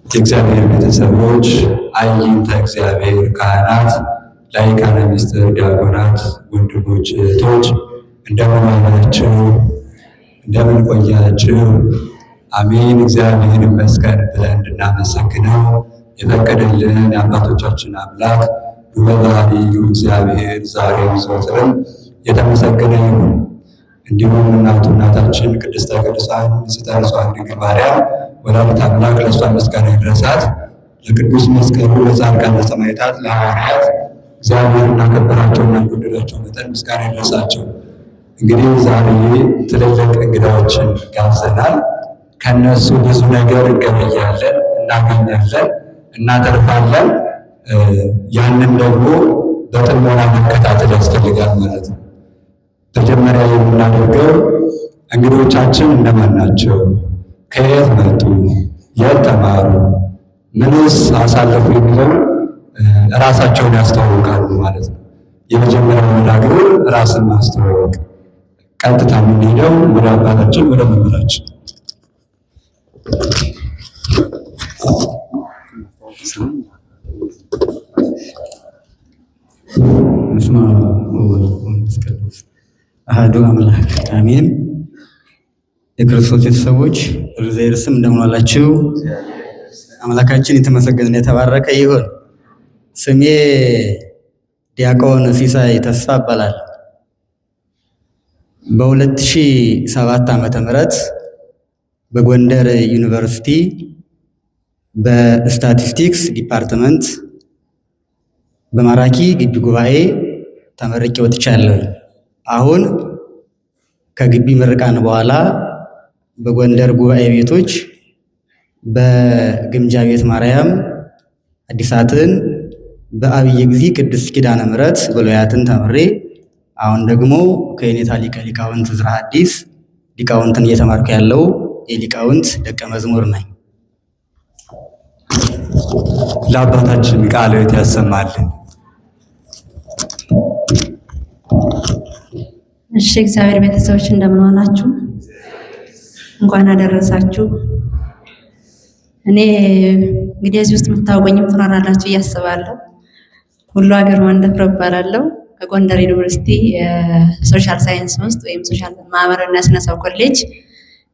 የእግዚአብሔር ቤተሰቦች፣ አይንተ እግዚአብሔር ካህናት፣ ላይካነ ምስጢር ዲያቆናት፣ ወንድሞች እህቶች፣ እንደምን ዋላችሁ? እንደምን ቆያችሁ? አሜን። እግዚአብሔር ይመስገን ብለን እንድናመሰግነው የፈቀደልን የአባቶቻችን አምላክ በባህሪው እግዚአብሔር ዛሬም ዘወትርም የተመሰገነ ይሁን። እንዲሁም እናቱ እናታችን ቅድስተ ቅዱሳን ንጽሕተ ንጹሐን ድንግል ማርያም ወላዲተ አምላክ ለእሷ ምስጋና ይድረሳት። ለቅዱስ መስቀሉ፣ ለጻድቃን፣ ለሰማዕታት፣ ለሐዋርያት እግዚአብሔር እንዳከበራቸውና እንደወደዳቸው መጠን ምስጋና ይድረሳቸው። እንግዲህ ዛሬ ትልልቅ እንግዳዎችን ጋብዘናል። ከነሱ ብዙ ነገር እንገበያለን፣ እናገኛለን፣ እናተርፋለን። ያንን ደግሞ በጥሞና መከታተል ያስፈልጋል ማለት ነው። መጀመሪያ የምናደርገው እንግዶቻችን እነማን ናቸው? ከየት መጡ? የት ተማሩ? ምንስ አሳለፉ? የሚለው ራሳቸውን ያስተዋውቃሉ ማለት ነው። የመጀመሪያው መርሃ ግብር ራስን ማስተዋወቅ። ቀጥታ የምንሄደው ወደ አባታችን ወደ መምህራችን። በስመ አብ ወወልድ ወመንፈስ ቅዱስ አሐዱ አምላክ አሜን። የክርስቶስ ቤተሰቦች በእግዚአብሔር ስም እንደምን ዋላችሁ? አምላካችን የተመሰገነ የተባረከ ይሁን። ስሜ ዲያቆን ሲሳይ ተስፋ እባላለሁ። በ2007 ዓመተ ምህረት በጎንደር ዩኒቨርሲቲ በ statistics department በማራኪ ግቢ ጉባኤ ተመርቄ ወጥቻለሁ። አሁን ከግቢ ምርቃን በኋላ በጎንደር ጉባኤ ቤቶች በግምጃ ቤት ማርያም አዲሳትን በአብይ ጊዜ ቅድስት ኪዳነ ምሕረት ብሉያትን ተምሬ አሁን ደግሞ ከየኔታ ሊቀ ሊቃውንት ዕዝራ ሐዲስ ሊቃውንትን እየተማርኩ ያለው የሊቃውንት ደቀ መዝሙር ነኝ። ለአባታችን ቃለ ሕይወት ያሰማልን። እሺ እግዚአብሔር ቤተሰቦች እንደምን ዋላችሁ? እንኳን አደረሳችሁ። እኔ እንግዲህ እዚህ ውስጥ የምታውቁኝም ትኖራላችሁ እያስባለሁ። ሁሉ ሀገር ማንደፍሮ እባላለሁ። ከጎንደር ዩኒቨርሲቲ የ social science ውስጥ ወይም social ማህበራዊና ስነ ሰብ ኮሌጅ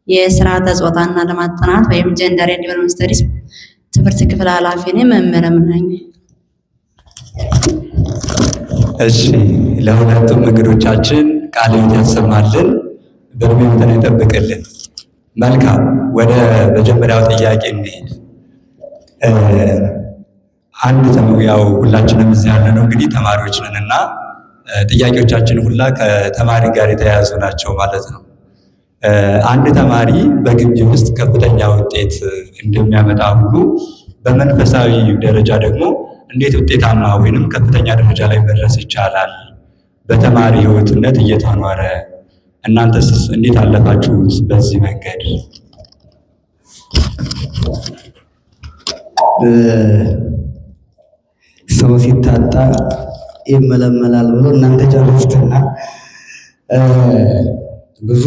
የስርዓተ ጾታና ልማት ጥናት ወይም gender and development studies ትምህርት ክፍል ኃላፊ ነኝ፣ መምህርም ነኝ። እሺ ለሁለቱም እንግዶቻችን ቃለ ሕይወት ያሰማልን፣ በእድሜ መጠን ይጠብቅልን። መልካም፣ ወደ መጀመሪያው ጥያቄ እንሂድ። አንድ ያው ሁላችንም እዚህ ያለነው እንግዲህ ተማሪዎች ነን እና ጥያቄዎቻችን ሁላ ከተማሪ ጋር የተያያዙ ናቸው ማለት ነው። አንድ ተማሪ በግቢ ውስጥ ከፍተኛ ውጤት እንደሚያመጣ ሁሉ በመንፈሳዊ ደረጃ ደግሞ እንዴት ውጤታማ ወይንም ከፍተኛ ደረጃ ላይ መድረስ ይቻላል? በተማሪ ሕይወትነት እየተኖረ እናንተስ እንዴት አለፋችሁት በዚህ መንገድ? ሰው ሲታጣ ይመለመላል ብሎ እናንተ ጨርሱትና ብዙ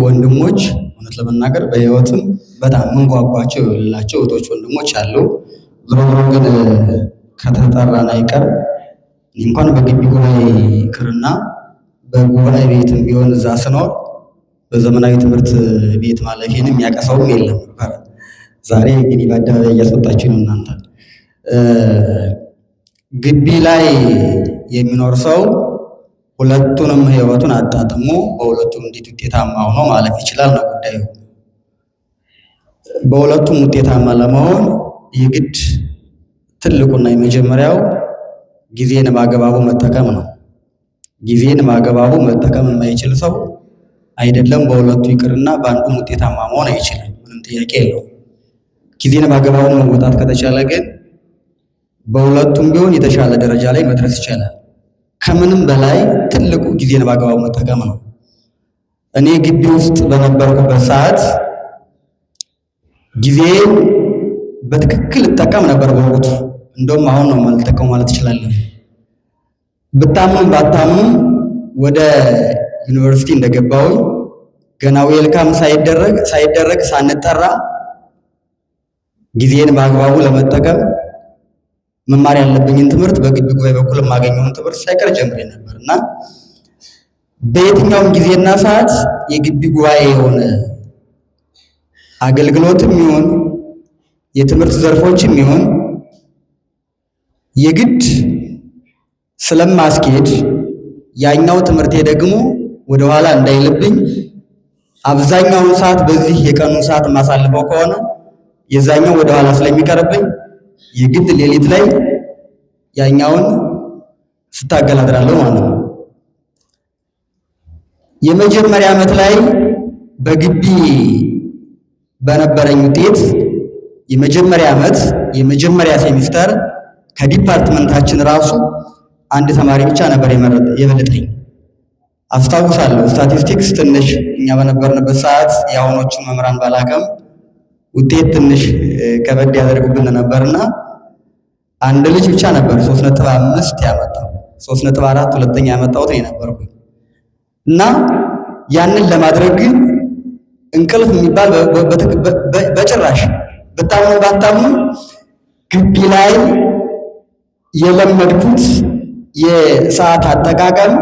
ወንድሞች እውነት ለመናገር በሕይወትም በጣም ምንጓጓቸው የሌላቸው እህቶች ወንድሞች አሉ። ዞሮ ዞሮ ግን ከተጠራን አይቀር እንኳን በግቢ ጉባኤ ይቅርና በጉባኤ ቤትም ቢሆን እዛ ስኖር በዘመናዊ ትምህርት ቤት ማለፌንም የሚያቀሰውም የለም ነበር። ዛሬ እንግዲህ በአደባባይ እያስወጣችሁ ነው እናንተ። ግቢ ላይ የሚኖር ሰው ሁለቱንም ሕይወቱን አጣጥሞ በሁለቱም እንዴት ውጤታማ ሆኖ ማለፍ ይችላል ነው ጉዳዩ። በሁለቱም ውጤታማ ለመሆን የግድ ትልቁና የመጀመሪያው ጊዜን በአግባቡ መጠቀም ነው። ጊዜን በአግባቡ መጠቀም የማይችል ሰው አይደለም በሁለቱ ይቅርና በአንዱም ውጤታማ መሆን አይችልም። ምንም ጥያቄ የለውም። ጊዜን በአግባቡ መወጣት ከተቻለ ግን በሁለቱም ቢሆን የተሻለ ደረጃ ላይ መድረስ ይቻላል። ከምንም በላይ ትልቁ ጊዜን በአግባቡ መጠቀም ነው። እኔ ግቢ ውስጥ በነበርኩበት ሰዓት ጊዜን በትክክል እጠቀም ነበር በወቅቱ። እንደውም አሁን ነው የማልጠቀመው ማለት እችላለሁ። ብታምኑም ባታምኑም ወደ ዩኒቨርሲቲ እንደገባሁኝ ገና welcome ሳይደረግ ሳንጠራ ጊዜን በአግባቡ ለመጠቀም መማር ያለብኝን ትምህርት በግቢ ጉባኤ በኩል የማገኘውን ትምህርት ሳይቀር ጀምሬ ነበር እና በየትኛውም ጊዜና ሰዓት የግቢ ጉባኤ የሆነ አገልግሎትም ይሁን የትምህርት ዘርፎችም ይሁን የግድ ስለማስኬድ ያኛው ትምህርቴ ደግሞ ወደኋላ እንዳይልብኝ አብዛኛውን ሰዓት በዚህ የቀኑን ሰዓት የማሳልፈው ከሆነ የዛኛው ወደኋላ ስለሚቀርብኝ የግድ ሌሊት ላይ ያኛውን ስታገል አድራለሁ ማለት ነው። የመጀመሪያ ዓመት ላይ በግቢ በነበረኝ ውጤት የመጀመሪያ ዓመት የመጀመሪያ ሴሚስተር ከ department ኣችን ራሱ አንድ ተማሪ ብቻ ነበር የበለጠኝ። አስታውሳለሁ። ስታቲስቲክስ ትንሽ እኛ በነበርንበት ሰዓት የአሁኖቹን መምህራን ባላቅም ውጤት ትንሽ ከበድ ያደርጉብን ነበርና አንድ ልጅ ብቻ ነበር 3.5 ያመጣው፣ 3.4 ሁለተኛ ያመጣሁት እኔ ነበርኩኝ። እና ያንን ለማድረግ ግን እንቅልፍ የሚባል በጭራሽ ብታምኑ ባታምኑ ግቢ ላይ የለመድኩት የሰዓት አጠቃቀም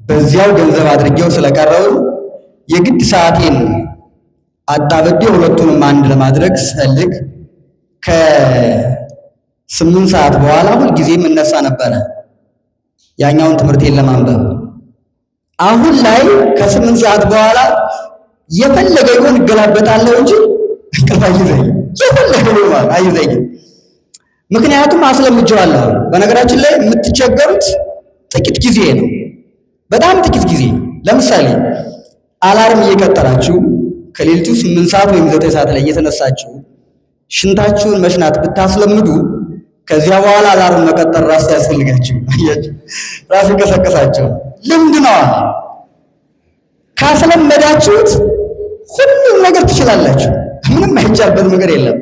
በዚያው ገንዘብ አድርጌው ስለቀረው የግድ ሰዓቴን አጣብቤ ሁለቱንም አንድ ለማድረግ ስፈልግ ከ8 ሰዓት በኋላ ሁልጊዜም እነሳ ነበረ ያኛውን ትምህርቴን ለማንበብ። አሁን ላይ ከ8 ሰዓት በኋላ የፈለገ ይሁን እገላበጣለሁ እንጂ እንቅልፍ አይዘኝም። የፈለገ ይሁን አይዘኝም። ምክንያቱም አስለምጄዋለሁ። በነገራችን ላይ የምትቸገሩት ጥቂት ጊዜ ነው፣ በጣም ጥቂት ጊዜ። ለምሳሌ alarm እየቀጠራችሁ ከሌሊቱ 8 ሰዓት ወይም 9 ሰዓት ላይ እየተነሳችሁ ሽንታችሁን መሽናት ብታስለምዱ ከዚያ በኋላ alarm መቀጠር ራሱ ያስፈልጋችሁ። አያችሁ፣ ራሱ ይቀሰቅሳችሁ። ልምድ ነው። ካስለመዳችሁት ሁሉም ነገር ትችላላችሁ። ምንም አይቻልበት ነገር የለም።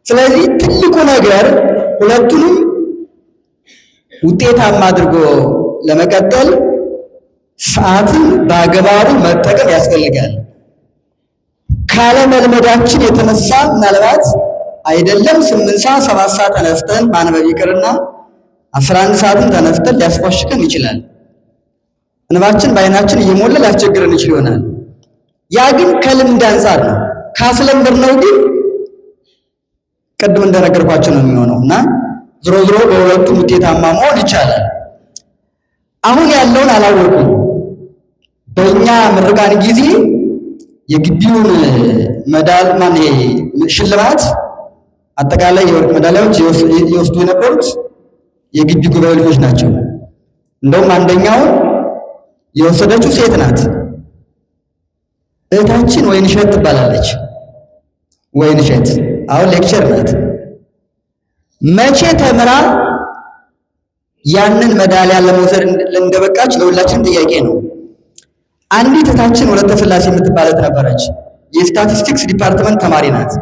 ስለዚህ ትልቁ ነገር ሁለቱንም ውጤታማ አድርጎ ለመቀጠል ሰዓትን በአግባቡ መጠቀም ያስፈልጋል። ካለመልመዳችን የተነሳ ምናልባት አይደለም 8 ሰዓት 7 ሰዓት ተነስተን ማንበብ ይቅርና 11 ሰዓትን ተነስተን ሊያስፏሽከን ይችላል። እንባችን በአይናችን እየሞላ ሊያስቸግረን ይችል ይሆናል። ያ ግን ከልምድ አንፃር ነው። ካስለመድነው ግን ቅድም እንደነገርኳቸው ነው የሚሆነው እና ዝሮ ዝሮ በሁለቱም ውጤታማ መሆን ይቻላል። አሁን ያለውን አላወቁም። በእኛ ምርቃን ጊዜ የግቢውን መዳል ማን ሽልማት አጠቃላይ የወርቅ ሜዳሊያዎች የወስዱ የነበሩት የግቢ ጉባኤ ልጆች ናቸው። እንደውም አንደኛውን የወሰደችው ሴት ናት። እህታችን ወይንሸት ትባላለች። ወይንሸት አሁን lecturer ናት። መቼ ተምራ ያንን ሜዳሊያ ለመውሰድ እንደበቃች ለሁላችንም ጥያቄ ነው። አንዲት እህታችን ወለተ ስላሴ የምትባለት ነበረች። የ statistics department ተማሪ ናት።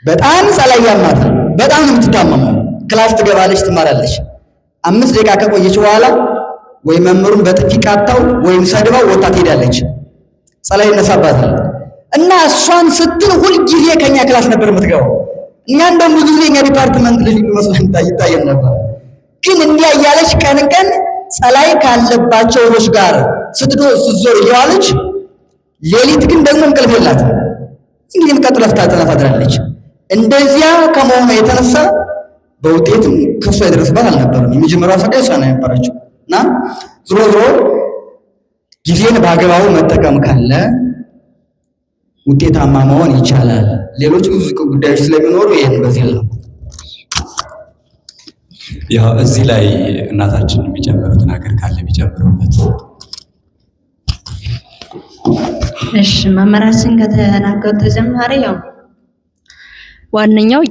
በጣም ጸላይ ያማታል። በጣም ነው የምትታመመው። class ትገባለች፣ ትማራለች። 5 ደቂቃ ከቆየች በኋላ ወይ መምህሩን በጥፊ ቃታው ወይም ሰድባው ወጣ ትሄዳለች። ጸላይ ይነሳባታል። እና እሷን ስትል ሁልጊዜ ከኛ class ነበር የምትገባው። እኛ እንደውም ብዙ ጊዜ እኛ department ልጅ መስለን ይታየን ነበር። ግን እንዲያ እያለች ቀን ቀን ጸላይ ካለባቸው ልጆች ጋር ስትዞር እየዋለች ሌሊት ግን ደግሞ እንቅልፍ የላትም። እንግዲህ ቀጥላ ስታጠና ታድራለች። እንደዚያ ከመሆኗ የተነሳ በውጤትም ከሷ የደረሰባት አልነበረም። የመጀመሪያዋ ሰቃይ እሷ ነው የነበረችው። እና ዝሮ ዝሮ ጊዜን በአግባቡ መጠቀም ካለ ውጤታማ መሆን ይቻላል። ሌሎች ብዙ ጉዳዮች ስለሚኖሩ ይሄን በዚህ ነው። ያው እዚህ ላይ እናታችን የሚጨምሩት ነገር ካለ ቢጨምሩበት። እሺ፣ መምህራችን ከተናገሩት ተጨማሪ ያው ዋነኛው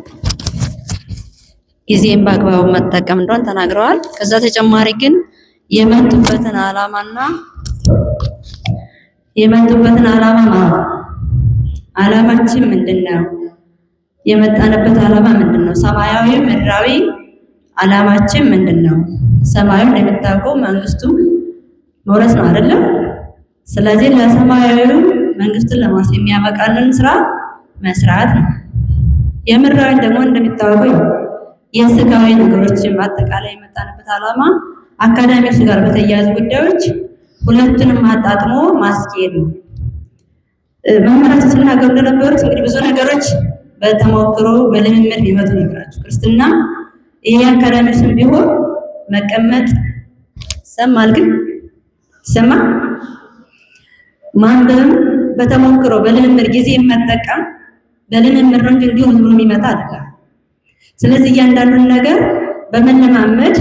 ጊዜን በአግባቡ መጠቀም እንደሆነ ተናግረዋል። ከዛ ተጨማሪ ግን የመጡበትን ዓላማና የመጡበትን ዓላማ ማወቅ። ዓላማችን ምንድነው? የመጣንበት ዓላማ ምንድነው? ሰማያዊ ምድራዊ ዓላማችን ምንድነው? ሰማያዊ እንደምታውቀው መንግስቱ መውረስ ነው አይደለም? ስለዚህ ለሰማያዊ መንግስቱን ለማውረስ የሚያበቃንን ስራ መስራት ነው። የምድራዊ ደግሞ እንደሚታወቀው የስጋዊ ነገሮችን በአጠቃላይ የመጣንበት ዓላማ academics ጋር በተያያዙ ጉዳዮች ሁለቱንም አጣጥሞ ማስኬድ ነው። መምህራችን ሲናገሩ እንደነበሩት እንግዲህ ብዙ ነገሮች በተሞክሮ በልምምድ የሚመጡ ነገራቸው። ክርስትና ይሄ academics ም ቢሆን መቀመጥ ይሰማል፣ ግን ይሰማል። ማንበብም በተሞክሮ በልምምድ ጊዜ መጠቀም በልምምድ ነው እንጂ እንዲሁ ዝም ብሎ የሚመጣ አይደለም። ስለዚህ እያንዳንዱን ነገር በመለማመድ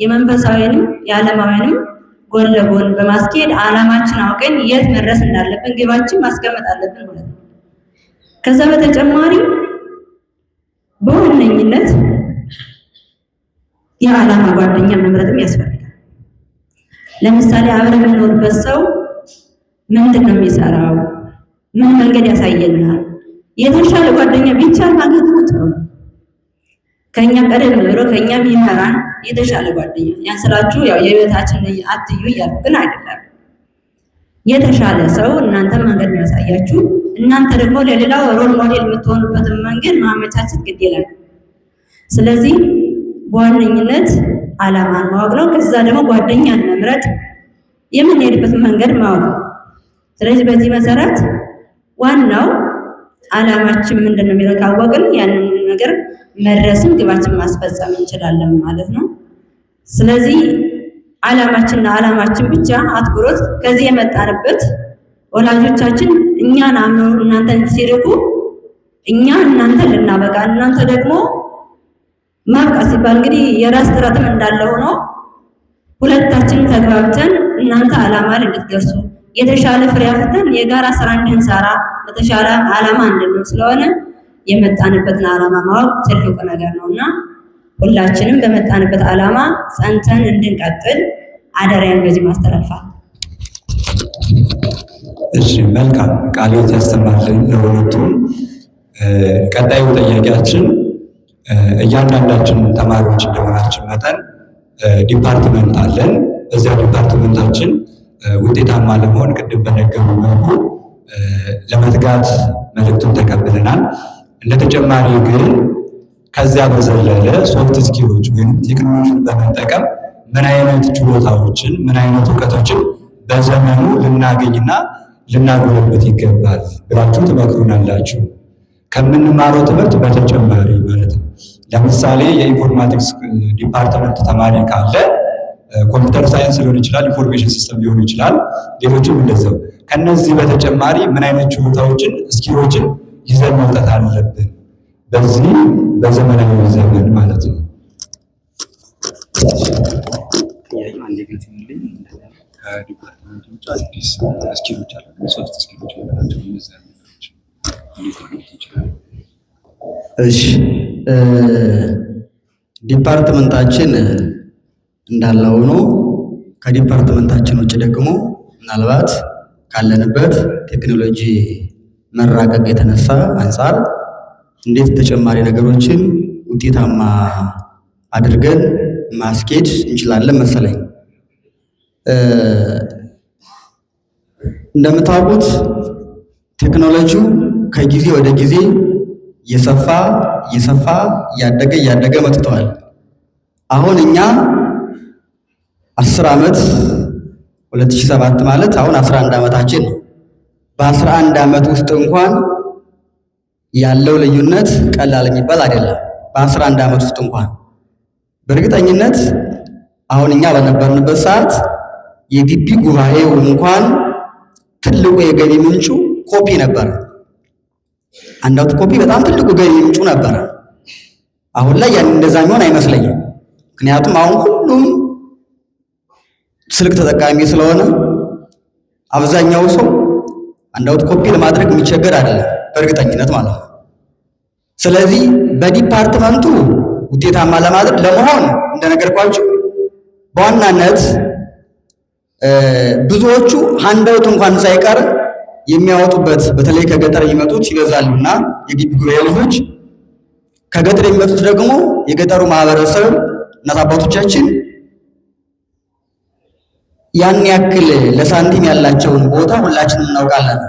የመንፈሳዊንም የዓለማዊንም ጎን ለጎን በማስኬድ ዓላማችን አውቀን የት መድረስ እንዳለብን ግባችን ማስቀመጥ አለብን ማለት ነው። ከዛ በተጨማሪ በዋነኝነት የዓላማ ጓደኛ መምረጥም ያስፈልጋል። ለምሳሌ አብረን የምንኖርበት ሰው ምንድን ነው የሚሰራው? ምን መንገድ ያሳየናል? የተሻለ ጓደኛ ቢቻል ማግኘት ጥሩ ነው። ከኛ ቀደም ብሎ ከኛ የሚመራን የተሻለ ጓደኛ ያን ስላችሁ ያው የቤታችን አትዩ እያልኩ ግን አይደለም። የተሻለ ሰው እናንተ መንገድ የሚያሳያችሁ እናንተ ደግሞ ለሌላው role model የምትሆኑበትን መንገድ ማመቻቸት ግድ ይላል። ስለዚህ በዋነኝነት ዓላማን ማወቅ ነው። ከዛ ደግሞ ጓደኛን መምረጥ፣ የምንሄድበትን መንገድ ማወቅ ነው። ስለዚህ በዚህ መሰረት ዋናው ዓላማችን ምንድን ነው የሚለው ካወቅን ያንን ነገር መድረስም ግባችን ማስፈጸም እንችላለን ማለት ነው። ስለዚህ ዓላማችንና ዓላማችን ብቻ አትኩሮት ከዚህ የመጣንበት ወላጆቻችን እኛን አምነው እናንተን ሲልኩ እኛ እናንተን ልናበቃ እናንተ ደግሞ ማብቃት ሲባል እንግዲህ የራስ ጥረትም እንዳለ ሆኖ ሁለታችንም ተግባብተን እናንተ ዓላማ ላይ እንድትደርሱ የተሻለ ፍሬ አፍርተን የጋራ ስራ እንድንሰራ ለተሻለ ዓላማ እንድንሆን ስለሆነ የመጣንበትን ዓላማ ማወቅ ትልቁ ነገር ነውና ሁላችንም በመጣንበት ዓላማ ጸንተን እንድንቀጥል አደራዬን በዚህ ማስተላልፋል። እሺ መልካም ቃለ ሕይወት ያሰማልን ለሁለቱም። ቀጣዩ ጥያቄያችን እያንዳንዳችን ተማሪዎች እንደመሆናችን መጠን department አለን። በዚያ department ኣችን ውጤታማ ለመሆን ቅድም በነገሩ መልኩ ለመትጋት መልእክቱን ተቀብለናል። እንደ ተጨማሪ ግን ከዚያ በዘለለ soft skill ኦች ወይም ቴክኖሎጂን በመጠቀም ምን አይነት ችሎታዎችን ምን አይነት እውቀቶችን በዘመኑ ልናገኝና ልናጎለብት ይገባል ብላችሁ ትመክሩናላችሁ? ከምንማረው ትምህርት በተጨማሪ ማለት ነው። ለምሳሌ የ informatics department ተማሪ ካለ computer science ሊሆን ይችላል፣ information system ሊሆን ይችላል፣ ሌሎችም እንደዛው። ከነዚህ በተጨማሪ ምን አይነት ችሎታዎችን skill ኦችን ይዘን መውጣት አለብን በዚህ በዘመናዊ ዘመን ማለት ነው። ከ department ውጭ አዲስ skill ኦች አሉ፣ soft skill ኦች የምንላቸው እነዚያ ነገሮች እንዴት ማግኘት እንችላለን? እሺ department ኣችን እንዳለ ሆኖ ከ department ኣችን ውጭ ደግሞ ምናልባት ካለንበት ቴክኖሎጂ መራቀቅ የተነሳ አንጻር እንዴት ተጨማሪ ነገሮችን ውጤታማ አድርገን ማስኬድ እንችላለን መሰለኝ። እንደምታውቁት ቴክኖሎጂው ከጊዜ ወደ ጊዜ እየሰፋ እየሰፋ እያደገ እያደገ መጥቷል። አሁን እኛ 10 ዓመት 2007 ማለት አሁን 11 ዓመታችን ነው። በ11 ዓመት ውስጥ እንኳን ያለው ልዩነት ቀላል የሚባል አይደለም። በ11 ዓመት ውስጥ እንኳን በእርግጠኝነት አሁን እኛ በነበርንበት ሰዓት የግቢ ጉባኤው እንኳን ትልቁ የገቢ ምንጩ ኮፒ ነበር። handout copy በጣም ትልቁ ገቢ ምንጩ ነበረ። አሁን ላይ ያን እንደዛ የሚሆን አይመስለኝም። ምክንያቱም አሁን ሁሉም ስልክ ተጠቃሚ ስለሆነ አብዛኛው ሰው handout copy ለማድረግ የሚቸገር አይደለም፣ በእርግጠኝነት ማለት ነው። ስለዚህ በ department ኡ ውጤታማ ለማድረግ ለመሆን እንደነገርኳችሁ በዋናነት ብዙዎቹ handout እንኳን ሳይቀር የሚያወጡበት በተለይ ከገጠር የሚመጡት ይበዛሉና የግቢ ጉባኤ ልጆች ከገጠር የሚመጡት ደግሞ የገጠሩ ማህበረሰብ እናት አባቶቻችን ያን ያክል ለሳንቲም ያላቸውን ቦታ ሁላችንም እናውቃለን።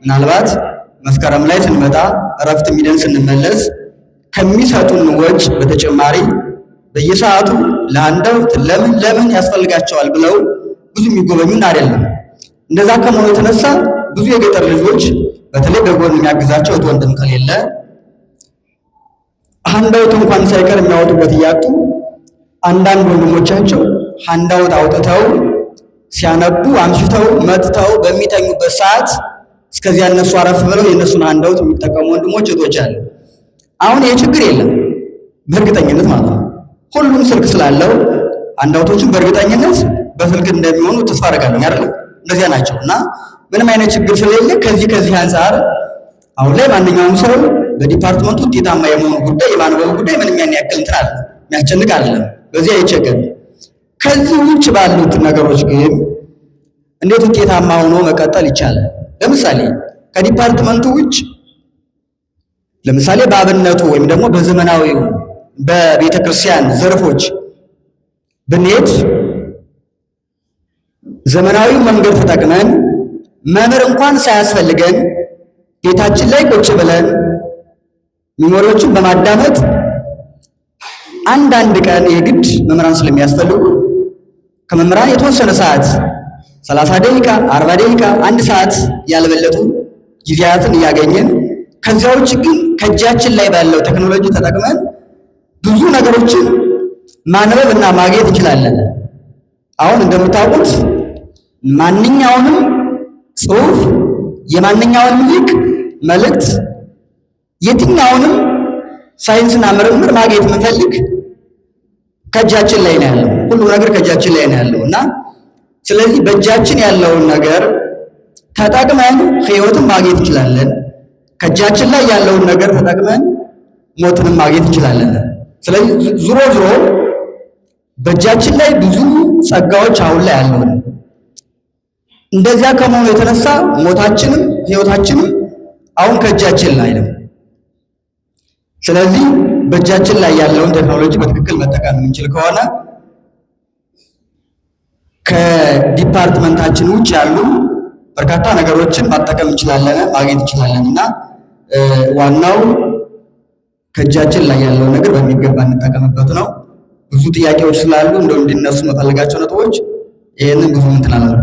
ምናልባት መስከረም ላይ ስንመጣ እረፍት የሚደን ስንመለስ ከሚሰጡን ወጭ በተጨማሪ በየሰዓቱ ለ handout ለምን ለምን ያስፈልጋቸዋል ብለው ብዙ የሚጎበኙን አይደለም። እንደዛ ከመሆኑ የተነሳ ብዙ የገጠር ልጆች በተለይ በጎን የሚያግዛቸው እህት ወንድም ከሌለ handout እንኳን ሳይቀር የሚያወጡበት እያጡ አንዳንድ ወንድሞቻቸው handout አውጥተው ሲያነቡ አምሽተው መጥተው በሚተኙበት ሰዓት እስከዚያ እነሱ አረፍ ብለው የእነሱን handout የሚጠቀሙ ወንድሞች እህቶች አሉ። አሁን ይሄ ችግር የለም በእርግጠኝነት ማለት ነው። ሁሉም ስልክ ስላለው handout ኦችን በእርግጠኝነት በስልክ እንደሚሆኑ ተስፋ አደርጋለሁ አይደል? እንደዚያ ናቸው እና ምንም አይነት ችግር ስለሌለ ከዚህ አንጻር አሁን ላይ ማንኛውም ሰው በ department ኡ ውጤታማ የመሆኑ ጉዳይ የማንበቡ ጉዳይ ምንም ያን ያክል እንትን አለ የሚያስጨንቅ አይደለም። በዚህ አይቸገርም። ከዚህ ውጭ ባሉት ነገሮች ግን እንዴት ውጤታማ ሆኖ መቀጠል ይቻላል? ለምሳሌ ከ department ኡ ውጭ ለምሳሌ በአብነቱ ወይም ደግሞ በዘመናዊው በቤተ ክርስቲያን ዘርፎች ብንሄድ ዘመናዊ መንገድ ተጠቅመን መምህር እንኳን ሳያስፈልገን ቤታችን ላይ ቁጭ ብለን memory ዎችን በማዳመጥ አንዳንድ ቀን የግድ መምህራን ስለሚያስፈልጉ ከመምህራን የተወሰነ ሰዓት 30 ደቂቃ፣ 40 ደቂቃ፣ አንድ ሰዓት ያልበለጡ ጊዜያትን እያገኘን ከዚያ ውጭ ግን ከእጃችን ላይ ባለው ቴክኖሎጂ ተጠቅመን ብዙ ነገሮችን ማንበብ እና ማግኘት እንችላለን። አሁን እንደምታውቁት ማንኛውንም ጽሑፍ የማንኛውንም ሊቅ መልእክት የትኛውንም ሳይንስና ምርምር ማግኘት የምንፈልግ ከእጃችን ላይ ነው ያለው። ሁሉም ነገር ከእጃችን ላይ ነው ያለው እና ስለዚህ በእጃችን ያለውን ነገር ተጠቅመን ሕይወትን ማግኘት እንችላለን። ከእጃችን ላይ ያለውን ነገር ተጠቅመን ሞትንም ማግኘት እንችላለን። ስለዚህ ዙሮ ዙሮ በእጃችን ላይ ብዙ ጸጋዎች አሁን ላይ አሉን። እንደዚያ ከመሆኑ የተነሳ ሞታችንም ሕይወታችንም አሁን ከእጃችን ላይ ነው። ስለዚህ በእጃችን ላይ ያለውን ቴክኖሎጂ በትክክል መጠቀም የምንችል ከሆነ ከ department ኣችን ውጭ ያሉ በርካታ ነገሮችን መጠቀም እንችላለን፣ ማግኘት እንችላለን እና ዋናው ከእጃችን ላይ ያለውን ነገር በሚገባ እንጠቀምበት ነው። ብዙ ጥያቄዎች ስላሉ እንደው እንዲነሱ መፈልጋቸው ነጥቦች ይህንን ብዙ እንትን አላለም።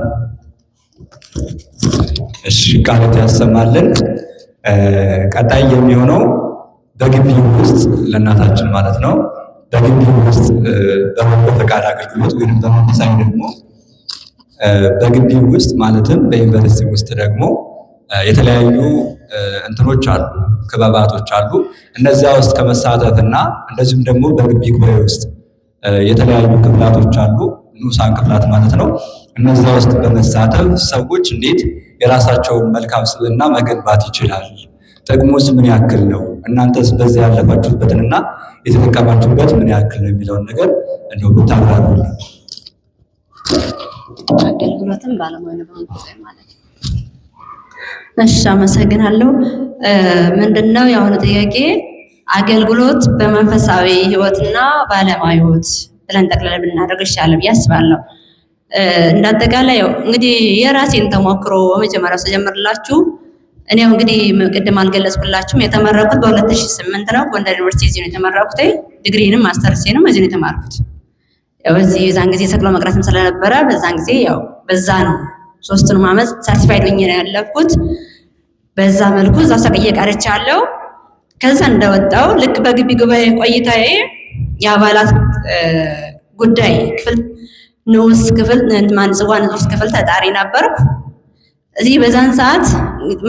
እሺ ቃሎት ያሰማልን። ቀጣይ የሚሆነው በግቢው ውስጥ ለእናታችን ማለት ነው። በግቢው ውስጥ በበጎ ፈቃድ አገልግሎት ወይም በመንፈሳዊ ደግሞ በግቢው ውስጥ ማለትም በዩኒቨርሲቲ ውስጥ ደግሞ የተለያዩ እንትኖች አሉ፣ ክበባቶች አሉ። እነዚያ ውስጥ ከመሳተፍና እንደዚሁም ደግሞ በግቢ ጉባኤ ውስጥ የተለያዩ ክፍላቶች አሉ፣ ንዑሳን ክፍላት ማለት ነው። እነዚያ ውስጥ በመሳተፍ ሰዎች እንዴት የራሳቸውን መልካም ስብዕና መገንባት ይችላል? ጥቅሙስ ምን ያክል ነው? እናንተስ በዚያ ያለፋችሁበትንና የተጠቀማችሁበት ምን ያክል ነው የሚለውን ነገር እንደው ብታብራሩልን። አገልግሎትም ባለሙያ ነው በመንፈሳዊ ማለት ነው። እሺ አመሰግናለሁ። ምንድነው የአሁኑ ጥያቄ? አገልግሎት በመንፈሳዊ ሕይወትና በዓለማዊ ሕይወት ብለን ጠቅለል ብናደርግ ይሻላል ብዬ አስባለሁ። እንዳጠቃላይ ያው እንግዲህ የራሴን ተሞክሮ በመጀመሪያ ስጀምርላችሁ እኔው እንግዲህ ቅድም አልገለጽኩላችሁም የተመረኩት በ2008 ነው። ጎንደር ዩኒቨርሲቲ እዚህ ነው የተመረኩት። ዲግሪንም ማስተርሴንም እዚህ ነው የተማርኩት። ያው እዚህ የዛን ጊዜ ሰቅሎ መቅረትም ስለነበረ በዛን ጊዜ ያው በዛ ነው ሶስቱንም ዓመት certified ሆኜ ነው ያለፍኩት። በዛ መልኩ እዛ ሰቅዬ ቀርቻለሁ። ከዛ እንደወጣው ልክ በግቢ ጉባኤ ቆይታዬ የአባላት ጉዳይ ክፍል ንዑስ ክፍል ማን ጽዋ ንዑስ ክፍል ተጣሪ ነበርኩ። እዚህ በዛን ሰዓት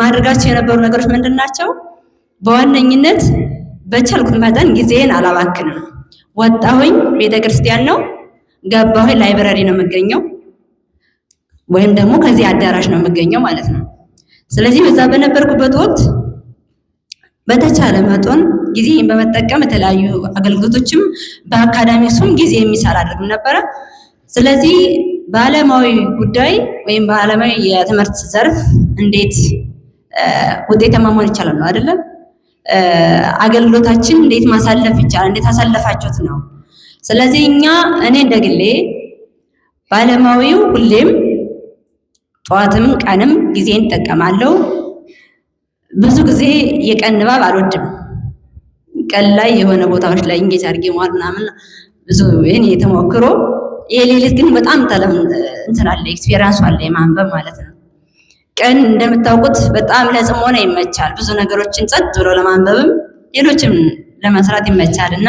ማድረጋቸው የነበሩ ነገሮች ምንድን ናቸው? በዋነኝነት በቻልኩት መጠን ጊዜን አላባክንም። ወጣሁኝ ቤተክርስቲያን ነው፣ ገባሁኝ library ነው የምገኘው፣ ወይም ደግሞ ከዚህ አዳራሽ ነው የምገኘው ማለት ነው። ስለዚህ በዛ በነበርኩበት ወቅት በተቻለ መጠን ጊዜን በመጠቀም የተለያዩ አገልግሎቶችም በአካዳሚክሱም ጊዜ የሚሰራ አድርግም ነበረ። ስለዚህ በዓለማዊ ጉዳይ ወይም በዓለማዊ የትምህርት ዘርፍ እንዴት ውጤታማ መሆን ይቻላል ነው አይደለም? አገልግሎታችን እንዴት ማሳለፍ ይቻላል? እንዴት አሳለፋችሁት ነው። ስለዚህ እኛ እኔ እንደግሌ በዓለማዊው ሁሌም ጠዋትም ቀንም ጊዜን እጠቀማለሁ። ብዙ ጊዜ የቀን ንባብ አልወድም። ቀን ላይ የሆነ ቦታዎች ላይ engage አድርጌ መዋል ምናምን ብዙ የኔ ተሞክሮ። የሌሊት ግን በጣም እንትን አለ፣ experience ኡ አለ የማንበብ ማለት ነው። ቀን እንደምታውቁት በጣም ለጽሞና ይመቻል። ብዙ ነገሮችን ጸጥ ብሎ ለማንበብም ሌሎችም ለመስራት ይመቻል እና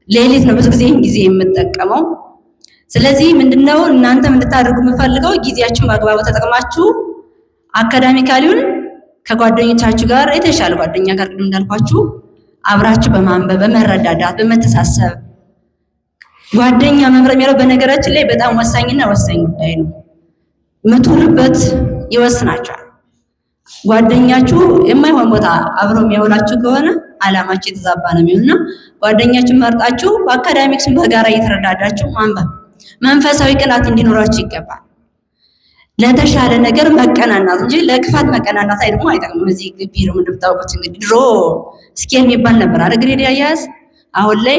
ሌሊት ነው ብዙ ጊዜ ይህን ጊዜ የምጠቀመው። ስለዚህ ምንድነው እናንተም እንድታደርጉ የምፈልገው ጊዜያችሁን በአግባቡ ተጠቅማችሁ academically ውን ከጓደኞቻችሁ ጋር፣ የተሻለ ጓደኛ ጋር ቅድም እንዳልኳችሁ አብራችሁ በማንበብ፣ በመረዳዳት፣ በመተሳሰብ። ጓደኛ መምረጥ የሚለው በነገራችን ላይ በጣም ወሳኝና ወሳኝ ጉዳይ ነው። የምትውሉበት ይወስናችኋል። ጓደኛችሁ የማይሆን ቦታ አብሮ የሚያውላችሁ ከሆነ አላማችሁ የተዛባ ነው የሚሆንና ጓደኛችሁን መርጣችሁ በ academics በጋራ እየተረዳዳችሁ ማንበብ፣ መንፈሳዊ ቅናት እንዲኖራችሁ ይገባል። ለተሻለ ነገር መቀናናት እንጂ ለክፋት መቀናናት አይ ደግሞ አይጠቅምም። እዚህ ግቢ ነው እንደምታውቁት እንግዲህ ድሮ scale የሚባል ነበር አይደል? Grade አያያዝ። አሁን ላይ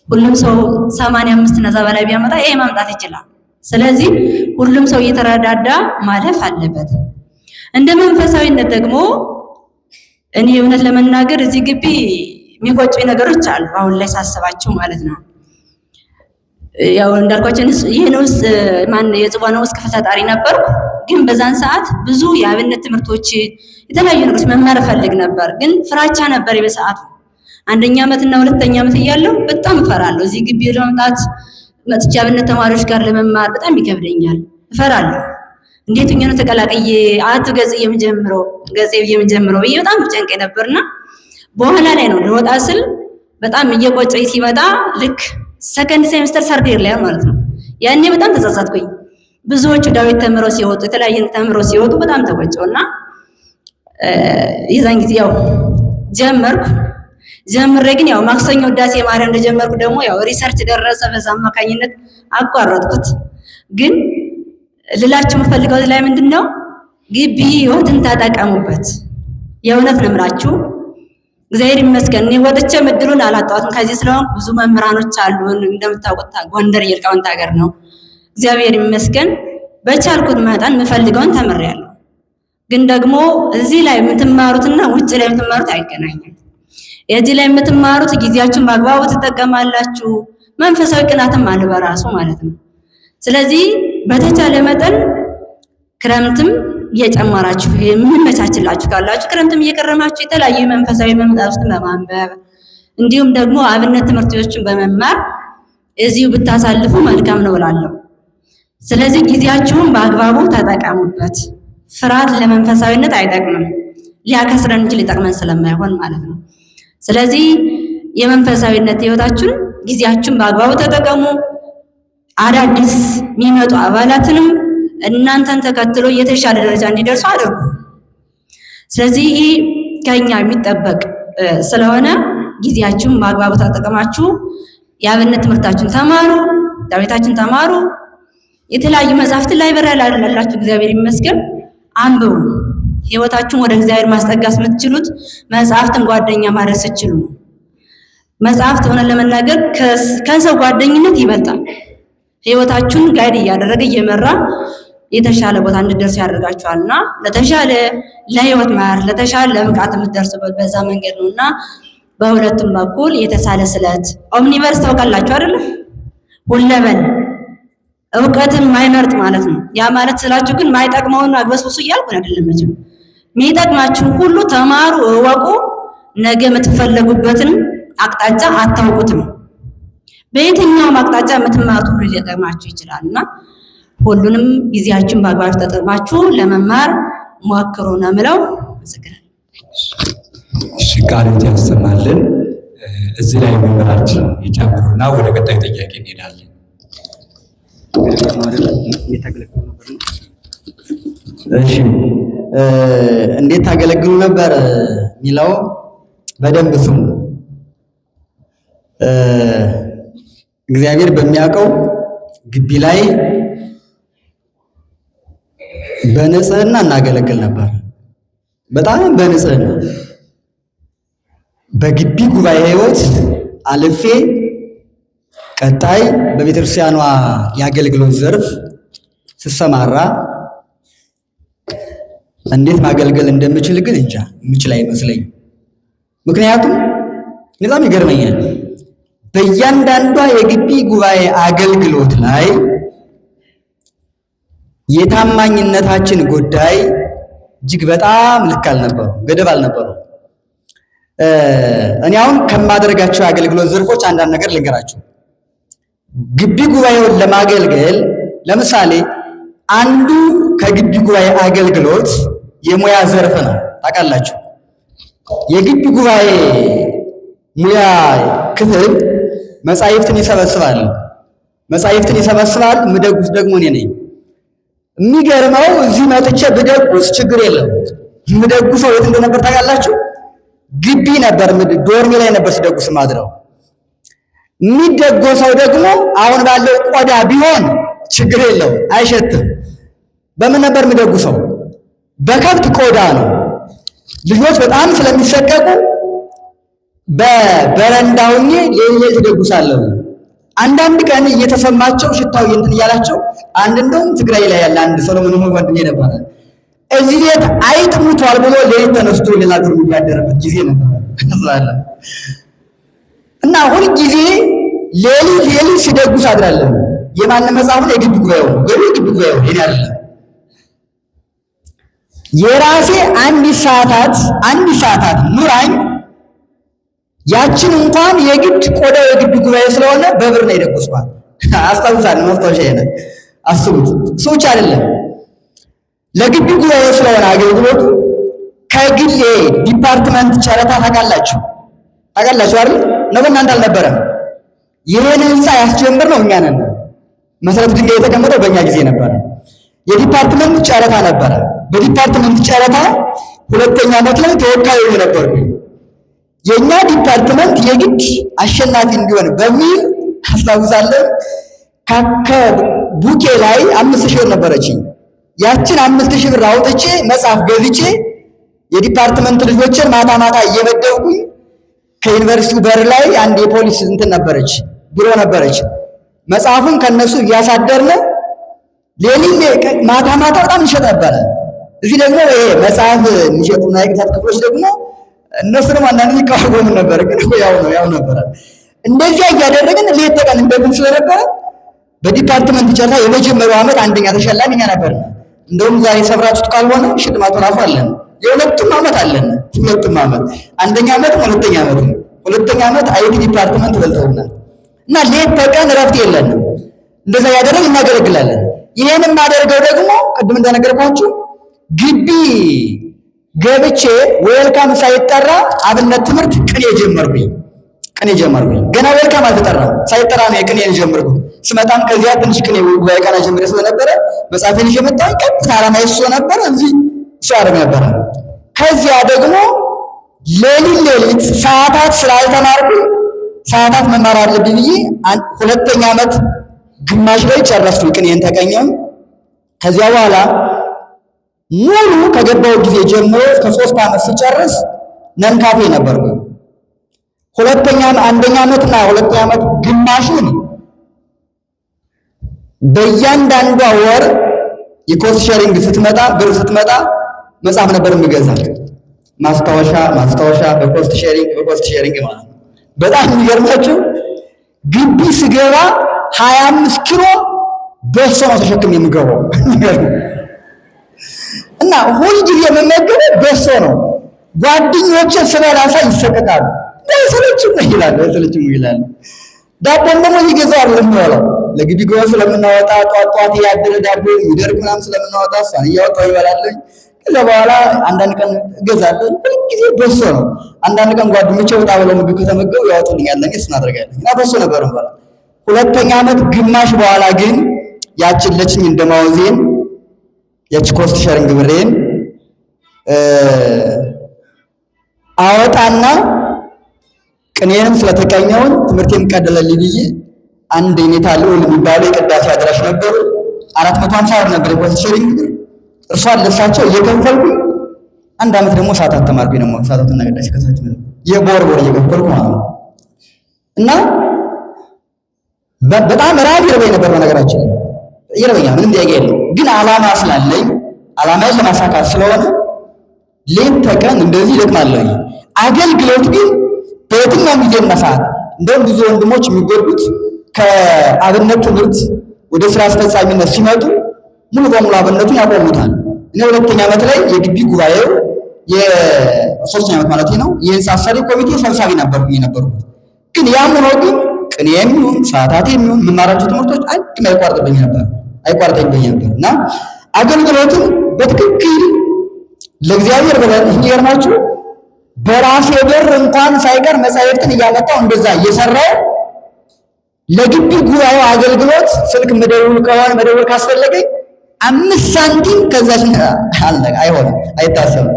ሁሉም ሰው 85 እና እዛ በላይ ቢያመጣ A ማምጣት ይችላል። ስለዚህ ሁሉም ሰው እየተረዳዳ ማለፍ አለበት። እንደ መንፈሳዊነት ደግሞ እኔ እውነት ለመናገር እዚህ ግቢ የሚቆጩኝ ነገሮች አሉ፣ አሁን ላይ ሳስባቸው ማለት ነው። ያው እንዳልኳቸው ይህን ውስጥ ማን የጽዋ ንዑስ ክፍል ተጣሪ ነበርኩ። ግን በዛን ሰዓት ብዙ የአብነት ትምህርቶች፣ የተለያዩ ነገሮች መማር እፈልግ ነበር። ግን ፍራቻ ነበር በሰዓቱ። አንደኛ ዓመት እና ሁለተኛ ዓመት እያለሁ በጣም እፈራለሁ። እዚህ ግቢ ለመምጣት፣ መጥቼ አብነት ተማሪዎች ጋር ለመማር በጣም ይከብደኛል፣ እፈራለሁ። እንዴት ሆኜ ነው ተቀላቅዬ አቱ ገጽ የምጀምረው ብዬ በጣም ጨንቀኝ ነበርና በኋላ ላይ ነው ልወጣ ስል በጣም እየቆጨኝ ሲመጣ፣ ልክ second semester third year ላይ ማለት ነው። ያኔ በጣም ተጸጸትኩኝ። ብዙዎቹ ዳዊት ተምረው ሲወጡ፣ የተለያየ ተምረው ሲወጡ በጣም ተቆጨውና የዛን ጊዜ ያው ጀመርኩ። ጀምሬ ግን ያው ማክሰኞ ውዳሴ ማርያም እንደጀመርኩ ደግሞ ያው research ደረሰ። በዛ አማካኝነት አቋረጥኩት። ግን ልላችሁ የምፈልገው ላይ ምንድነው፣ ግቢ ህይወትን ተጠቀሙበት። የእውነት ነው የምላችሁ። እግዚአብሔር ይመስገን እኔ ወጥቼ እድሉን አላጣሁትም። ከዚህ ስለሆንኩ ብዙ መምህራኖች አሉን። እንደምታውቁት ጎንደር የሊቃውንት ሀገር ነው። እግዚአብሔር ይመስገን በቻልኩት መጠን የምፈልገውን ተምሬያለሁ። ግን ደግሞ እዚህ ላይ የምትማሩትና ውጭ ላይ የምትማሩት አይገናኝም። የዚህ ላይ የምትማሩት ጊዜያችሁን በአግባቡ ትጠቀማላችሁ። መንፈሳዊ ቅናትም አለ በራሱ ማለት ነው። ስለዚህ በተቻለ መጠን ክረምትም እየጨመራችሁ፣ የሚመቻችላችሁ ካላችሁ ክረምትም እየከረማችሁ የተለያዩ መንፈሳዊ መጽሐፍትን በማንበብ እንዲሁም ደግሞ አብነት ትምህርቶችን በመማር እዚሁ ብታሳልፉ መልካም ነው እላለሁ። ስለዚህ ጊዜያችሁን በአግባቡ ተጠቀሙበት። ፍርሃት ለመንፈሳዊነት አይጠቅምም፣ ሊያከስረን እንጂ ሊጠቅመን ስለማይሆን ማለት ነው። ስለዚህ የመንፈሳዊነት ህይወታችሁን ጊዜያችሁን በአግባቡ ተጠቀሙ። አዳዲስ የሚመጡ አባላትንም እናንተን ተከትሎ የተሻለ ደረጃ እንዲደርሱ አድርጉ። ስለዚህ ይህ ከኛ የሚጠበቅ ስለሆነ ጊዜያችሁን በአግባቡ ተጠቀማችሁ የአብነት ትምህርታችሁን ተማሩ፣ ዳዊታችሁን ተማሩ። የተለያዩ መጽሐፍትን library ላላችሁ እግዚአብሔር ይመስገን አንብቡ። ህይወታችሁን ወደ እግዚአብሔር ማስጠጋት የምትችሉት መጽሐፍትን ጓደኛ ማድረግ ስትችሉ ነው። መጽሐፍት ሆነ ለመናገር ከሰው ጓደኝነት ይበልጣል። ህይወታችሁን guide እያደረገ፣ እየመራ የተሻለ ቦታ እንድትደርሱ ያደርጋችኋልና ለተሻለ ለህይወት ማር ለተሻለ ለብቃት የምትደርሱበት በዛ መንገድ ነውና በሁለቱም በኩል የተሳለ ስለት omniverse ታውቃላችሁ አይደለ? ሁለበል እውቀትን ማይመርጥ ማለት ነው። ያ ማለት ስላችሁ ግን ማይጠቅመውን አግበስብሱ እያልኩ አይደለም። መቼም የሚጠቅማችሁን ሁሉ ተማሩ፣ እወቁ። ነገ የምትፈለጉበትን አቅጣጫ አታውቁትም። በየትኛውም አቅጣጫ የምትማሩት ሁሉ ሊጠቅማችሁ ይችላል እና ሁሉንም ጊዜያችሁን በአግባቡ ተጠቅማችሁ ለመማር ሞክሩ ነው የምለው። አመሰግናለሁ። እሺ፣ ቃሉን ያሰማልን። እዚህ ላይ መምህራችን ይጨምሩና ወደ ቀጣዩ ጥያቄ እንሄዳለን። እሺ፣ እንዴት ታገለግሉ ነበር የሚለው በደንብ ስሙ። እግዚአብሔር በሚያውቀው ግቢ ላይ በንጽህና እናገለግል ነበር። በጣም በንጽህና። በግቢ ጉባኤ ህይወት አልፌ ቀጣይ በቤተክርስቲያኗ የአገልግሎት ዘርፍ ስሰማራ እንዴት ማገልገል እንደምችል ግን እንጃ፣ የምችል አይመስለኝም። ምክንያቱም በጣም ይገርመኛል። በእያንዳንዷ የግቢ ጉባኤ አገልግሎት ላይ የታማኝነታችን ጉዳይ እጅግ በጣም ልክ አልነበረው፣ ገደብ አልነበረው። እኔ አሁን ከማደርጋቸው የአገልግሎት ዘርፎች አንዳንድ ነገር ልንገራችሁ። ግቢ ጉባኤውን ለማገልገል ለምሳሌ አንዱ ከግቢ ጉባኤ አገልግሎት የሙያ ዘርፍ ነው። ታውቃላችሁ፣ የግቢ ጉባኤ ሙያ ክፍል መጻሕፍትን ይሰበስባል። መጻሕፍትን ይሰበስባል። ምደጉስ ደግሞ እኔ ነኝ። የሚገርመው እዚህ መጥቼ ብደጉስ ችግር የለም። ምደጉሰው የት እንደነበር ታውቃላችሁ? ግቢ ነበር፣ ዶርሜ ላይ ነበር ስደጉስ ማድረው። የሚደጎሰው ደግሞ አሁን ባለው ቆዳ ቢሆን ችግር የለው አይሸትም። በምን ነበር የሚደጉሰው? በከብት ቆዳ ነው። ልጆች በጣም ስለሚሰቀቁ በበረንዳ ሆኜ ሌሊት እደጉሳለሁ። አንዳንድ ቀን እየተሰማቸው ሽታው እንትን እያላቸው አንድ እንደውም ትግራይ ላይ ያለ አንድ ሰሎሞን ሆ ወንድሜ ነበረ እዚህ ቤት አይጥ ሙቷል ብሎ ሌሊት ተነስቶ ሌላ dorm ያደረበት ጊዜ ነበር እና ሁልጊዜ ሌሊት ሌሊት ሲደጉስ አድራለሁ። የማንም መጽሐፍ ነው? የግቢ ጉባኤው ነው። ገቢ የግቢ ጉባኤው ነው፣ የኔ አይደለም። የራሴ አንድ ሰዓታት ኑራኝ ያችን እንኳን የግድ ቆዳው የግቢ ጉባኤ ስለሆነ በብር ነው የደጎስኳት። አስታውሳለሁ፣ ማስታወሻ ይሄ አስቡት። ሰዎች አይደለም ለግቢ ጉባኤ ስለሆነ አገልግሎቱ ከግል department ጨረታ ታውቃላችሁ ታውቃላችሁ አይደል? ነው በእናንተ አልነበረም። ይህን ህንፃ ያስጀምር ነው እኛ ነን። መሰረተ ድንጋይ የተቀመጠው በእኛ ጊዜ ነበረ። የ department ጨረታ ነበረ። በ department ጨረታ ሁለተኛ ዓመት ላይ ተወካይ ነበርኩኝ። የኛ department የግድ አሸናፊ እንዲሆን በሚል አስታውሳለሁ። ከ book ኤ ላይ 5,000 ብር ነበረችኝ። ያችን 5,000 ብር አውጥቼ መጽሐፍ ገዝቼ የ department ልጆችን ማታ ማታ እየመደብኩኝ ከዩኒቨርሲቲው በር ላይ አንድ የፖሊስ እንትን ነበረች፣ ቢሮ ነበረች። መጽሐፉን ከነሱ እያሳደርን ሌሊት ማታ ማታ በጣም እንሸጥ ነበረ። እዚህ ደግሞ ይሄ መጽሐፍ የሚሸጡና የቅዱሳት ክፍሎች ደግሞ እነሱ ደግሞ አንዳንድ ይቃወሙ ነበር፣ ግን እኮ ያው ነው ያው ነበረ። እንደዚያ እያደረግን ሌት ተቀን እንደግን ስለነበረ በ department ጨረታ የመጀመሪያው ዓመት አንደኛ ተሸላሚ እኛ ነበርን። እንደውም ዛሬ ሰብራችሁት ካልሆነ ሽልማቱ ራሱ አለን። የሁለቱም ዓመት አለን። ሁለቱም ዓመት አንደኛ ዓመትም ሁለተኛ ዓመትም ሁለተኛ ዓመት IT department በልተውናል። እና ሌት ተቀን እረፍት የለንም። እንደዛ እያደረግን እናገለግላለን። ይሄን የማደርገው ደግሞ ቅድም እንደነገርኳችሁ ግቢ ገብቼ welcome ሳይጠራ አብነት ትምህርት ቅኔ ጀመርኩኝ። ቅኔ ጀመርኩኝ። ገና welcome አልተጠራም። ሳይጠራ ነው የቅኔ ጀመርኩት። ስመጣም ከዚያ ትንሽ ቅኔ ጉባኤ ቃና ጀምሬ ስለነበረ መጽሐፌን ይዤ መጣሁኝ። ቀጥታ ዓላማዬ እሱ ነበረ። እዚህ እሱ አደርግ ነበረ። ከዚያ ደግሞ ሌሊት ሌሊት ሰዓታት ስላልተማርኩኝ ሰዓታት መማር አለብኝ ብዬ ሁለተኛ ዓመት ግማሽ ላይ ጨረስኩኝ። ቅኔን ተቀኘው። ከዚያ በኋላ ሙሉ ከገባው ጊዜ ጀምሮ እስከ 3 ዓመት ስጨርስ non ካፌ ነበርኩ። ሁለተኛ አንደኛ ዓመትና ሁለተኛ ዓመት ግማሹን በእያንዳንዷ ወር የ cost sharing ስትመጣ ብር ስትመጣ መጽሐፍ ነበር የምገዛ። ማስታወሻ ማስታወሻ በ cost sharing በ cost sharing ማለት ነው። በጣም የሚገርማችሁ ግቢ ስገባ 25 ኪሎ በሶ ነው ተሸክም የምገባው እና ሁልጊዜ የምመገበው በሶ ነው። ጓደኞቼ ስበላ ሳይ ይሰቀቃሉ። አይሰለችም ይላሉ፣ አይሰለችም ይላሉ። ዳቦን ደግሞ እየገዛሁ አይደለም የምበላው ለግቢ ጉባኤ ስለምናወጣ ጧት ጧት ያደረ ዳቦ የሚደርቅ ምናምን ስለምናወጣ እሷን እያወጣሁ ይበላለኝ። ከዛ በኋላ አንዳንድ ቀን እገዛለሁ። ሁልጊዜ በሶ ነው። አንዳንድ ቀን ጓደኞቼ ወጣ ብለው ምግብ ከተመገቡ ያወጡልኛል፣ ለእኔ እሱን አደርጋለሁ እና በሶ ነበር የምበላው። ሁለተኛ ዓመት ግማሽ በኋላ ግን ያችን ለችኝ እንደማወዜን ያቺ cost sharing ብሬን አወጣና ቅኔንም ስለተቀኘውን ትምህርቴም ቀደለልኝ ብዬ አንድ የኔታ ልዑል የሚባሉ የቅዳሴ አድራሽ ነበሩ። 450 ብር ነበር የ cost sharing ብር። እርሷን ለሳቸው እየከፈልኩኝ አንድ ዓመት ደግሞ ሰዓታት ተማርኩኝ። ደግሞ ሰዓታትና ቅዳሴ ከሳቸው የቦር ቦር እየከፈልኩ ማለት ነው። እና በጣም ራብ ይርበኝ ነበር። በነገራችን ላይ ይርበኛል፣ ምንም ጥያቄ የለው። ግን ዓላማ ስላለኝ ዓላማዬን ለማሳካት ስለሆነ ሌት ተቀን እንደዚህ ይደክማለሁ። አገልግሎት ግን በግቢ በየትኛውም ጊዜና ሰዓት እንደውም ብዙ ወንድሞች የሚጎዱት ከአብነት ትምህርት ወደ ስራ አስፈጻሚነት ሲመጡ ሙሉ በሙሉ አብነቱን ያቆሙታል። እኔ ሁለተኛ ዓመት ላይ የግቢ ጉባኤው የሶስተኛ ዓመት ማለት ነው የህንፃ አሰሪ ኮሚቴ ሰብሳቢ ነበርኩኝ የነበርኩት። ግን ያም ሆኖ ግን ቅኔም ይሁን ሰዓታት የሚሆን የምማራቸው ትምህርቶች አንድም አይቋርጥብኝ ነበር እና አገልግሎትን በትክክል ለእግዚአብሔር ብለን ይገርማችሁ በራሴ ብር እንኳን ሳይቀር መጻሕፍትን እያመጣሁ እንደዛ እየሰራው ለግቢ ጉባኤው አገልግሎት ስልክ መደወል ከሆነ መደወል ካስፈለገኝ 5 ሳንቲም ከዛች አለ አይሆንም፣ አይታሰብም።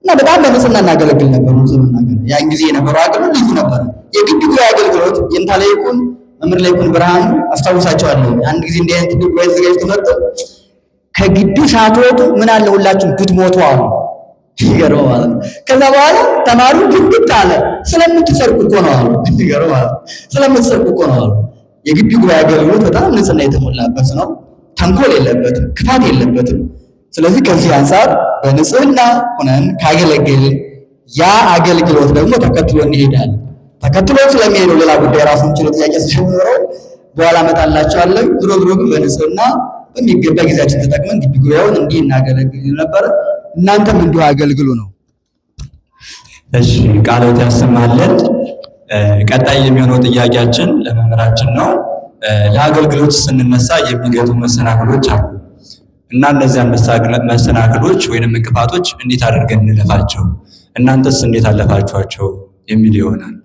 እና በጣም በንጽህና እናገለግል ነበር። ንጽህና ነገር ያን ጊዜ የነበረው አገልግሎት ልዩ ነበር። የግቢ ጉባኤ አገልግሎት የንታ ላይኩን መምህር ላይኩን ብርሃኑ አስታውሳቸዋለሁ። አንድ ጊዜ እንዲህ አይነት ጉባኤ ተዘጋጅቶ መጥተው ከግቢ ሳትወጡ ምን አለ ሁላችሁም ብትሞቱ አሉ። ይገርም ማለት ነው። ከዛ በኋላ ተማሪው ድንግጥ አለ። ስለምትሰርቁ እኮ ነው አሉ። ይገርም ማለት ነው። ስለምትሰርቁ እኮ ነው አሉ። የግቢ ጉባኤ አገልግሎት በጣም ንጽህና የተሞላበት ነው። ተንኮል የለበትም፣ ክፋት የለበትም። ስለዚህ ከዚህ አንጻር በንጽህና ሆነን ካገለገልን ያ አገልግሎት ደግሞ ተከትሎ እንሄዳለን። ተከትሎ ስለሚሄደው ሌላ ጉዳይ ራሱን ችሎ ጥያቄ ስለሚኖረው በኋላ እመጣላቸዋለሁ። ዝሮ ዝሮ ግን በንጽህና በሚገባ ጊዜያችን ተጠቅመን ግቢ ጉባኤውን እንዲህ እናገለግል ነበረ። እናንተም እንዲሁ አገልግሉ ነው። እሺ ቃሎት ያሰማልን። ቀጣይ የሚሆነው ጥያቄያችን ለመምህራችን ነው። ለአገልግሎት ስንነሳ የሚገጥሙ መሰናክሎች አሉ እና እነዚያን መሰናክሎች ወይንም እንቅፋቶች እንዴት አድርገን እንለፋቸው፣ እናንተስ እንዴት አለፋችኋቸው የሚል ይሆናል።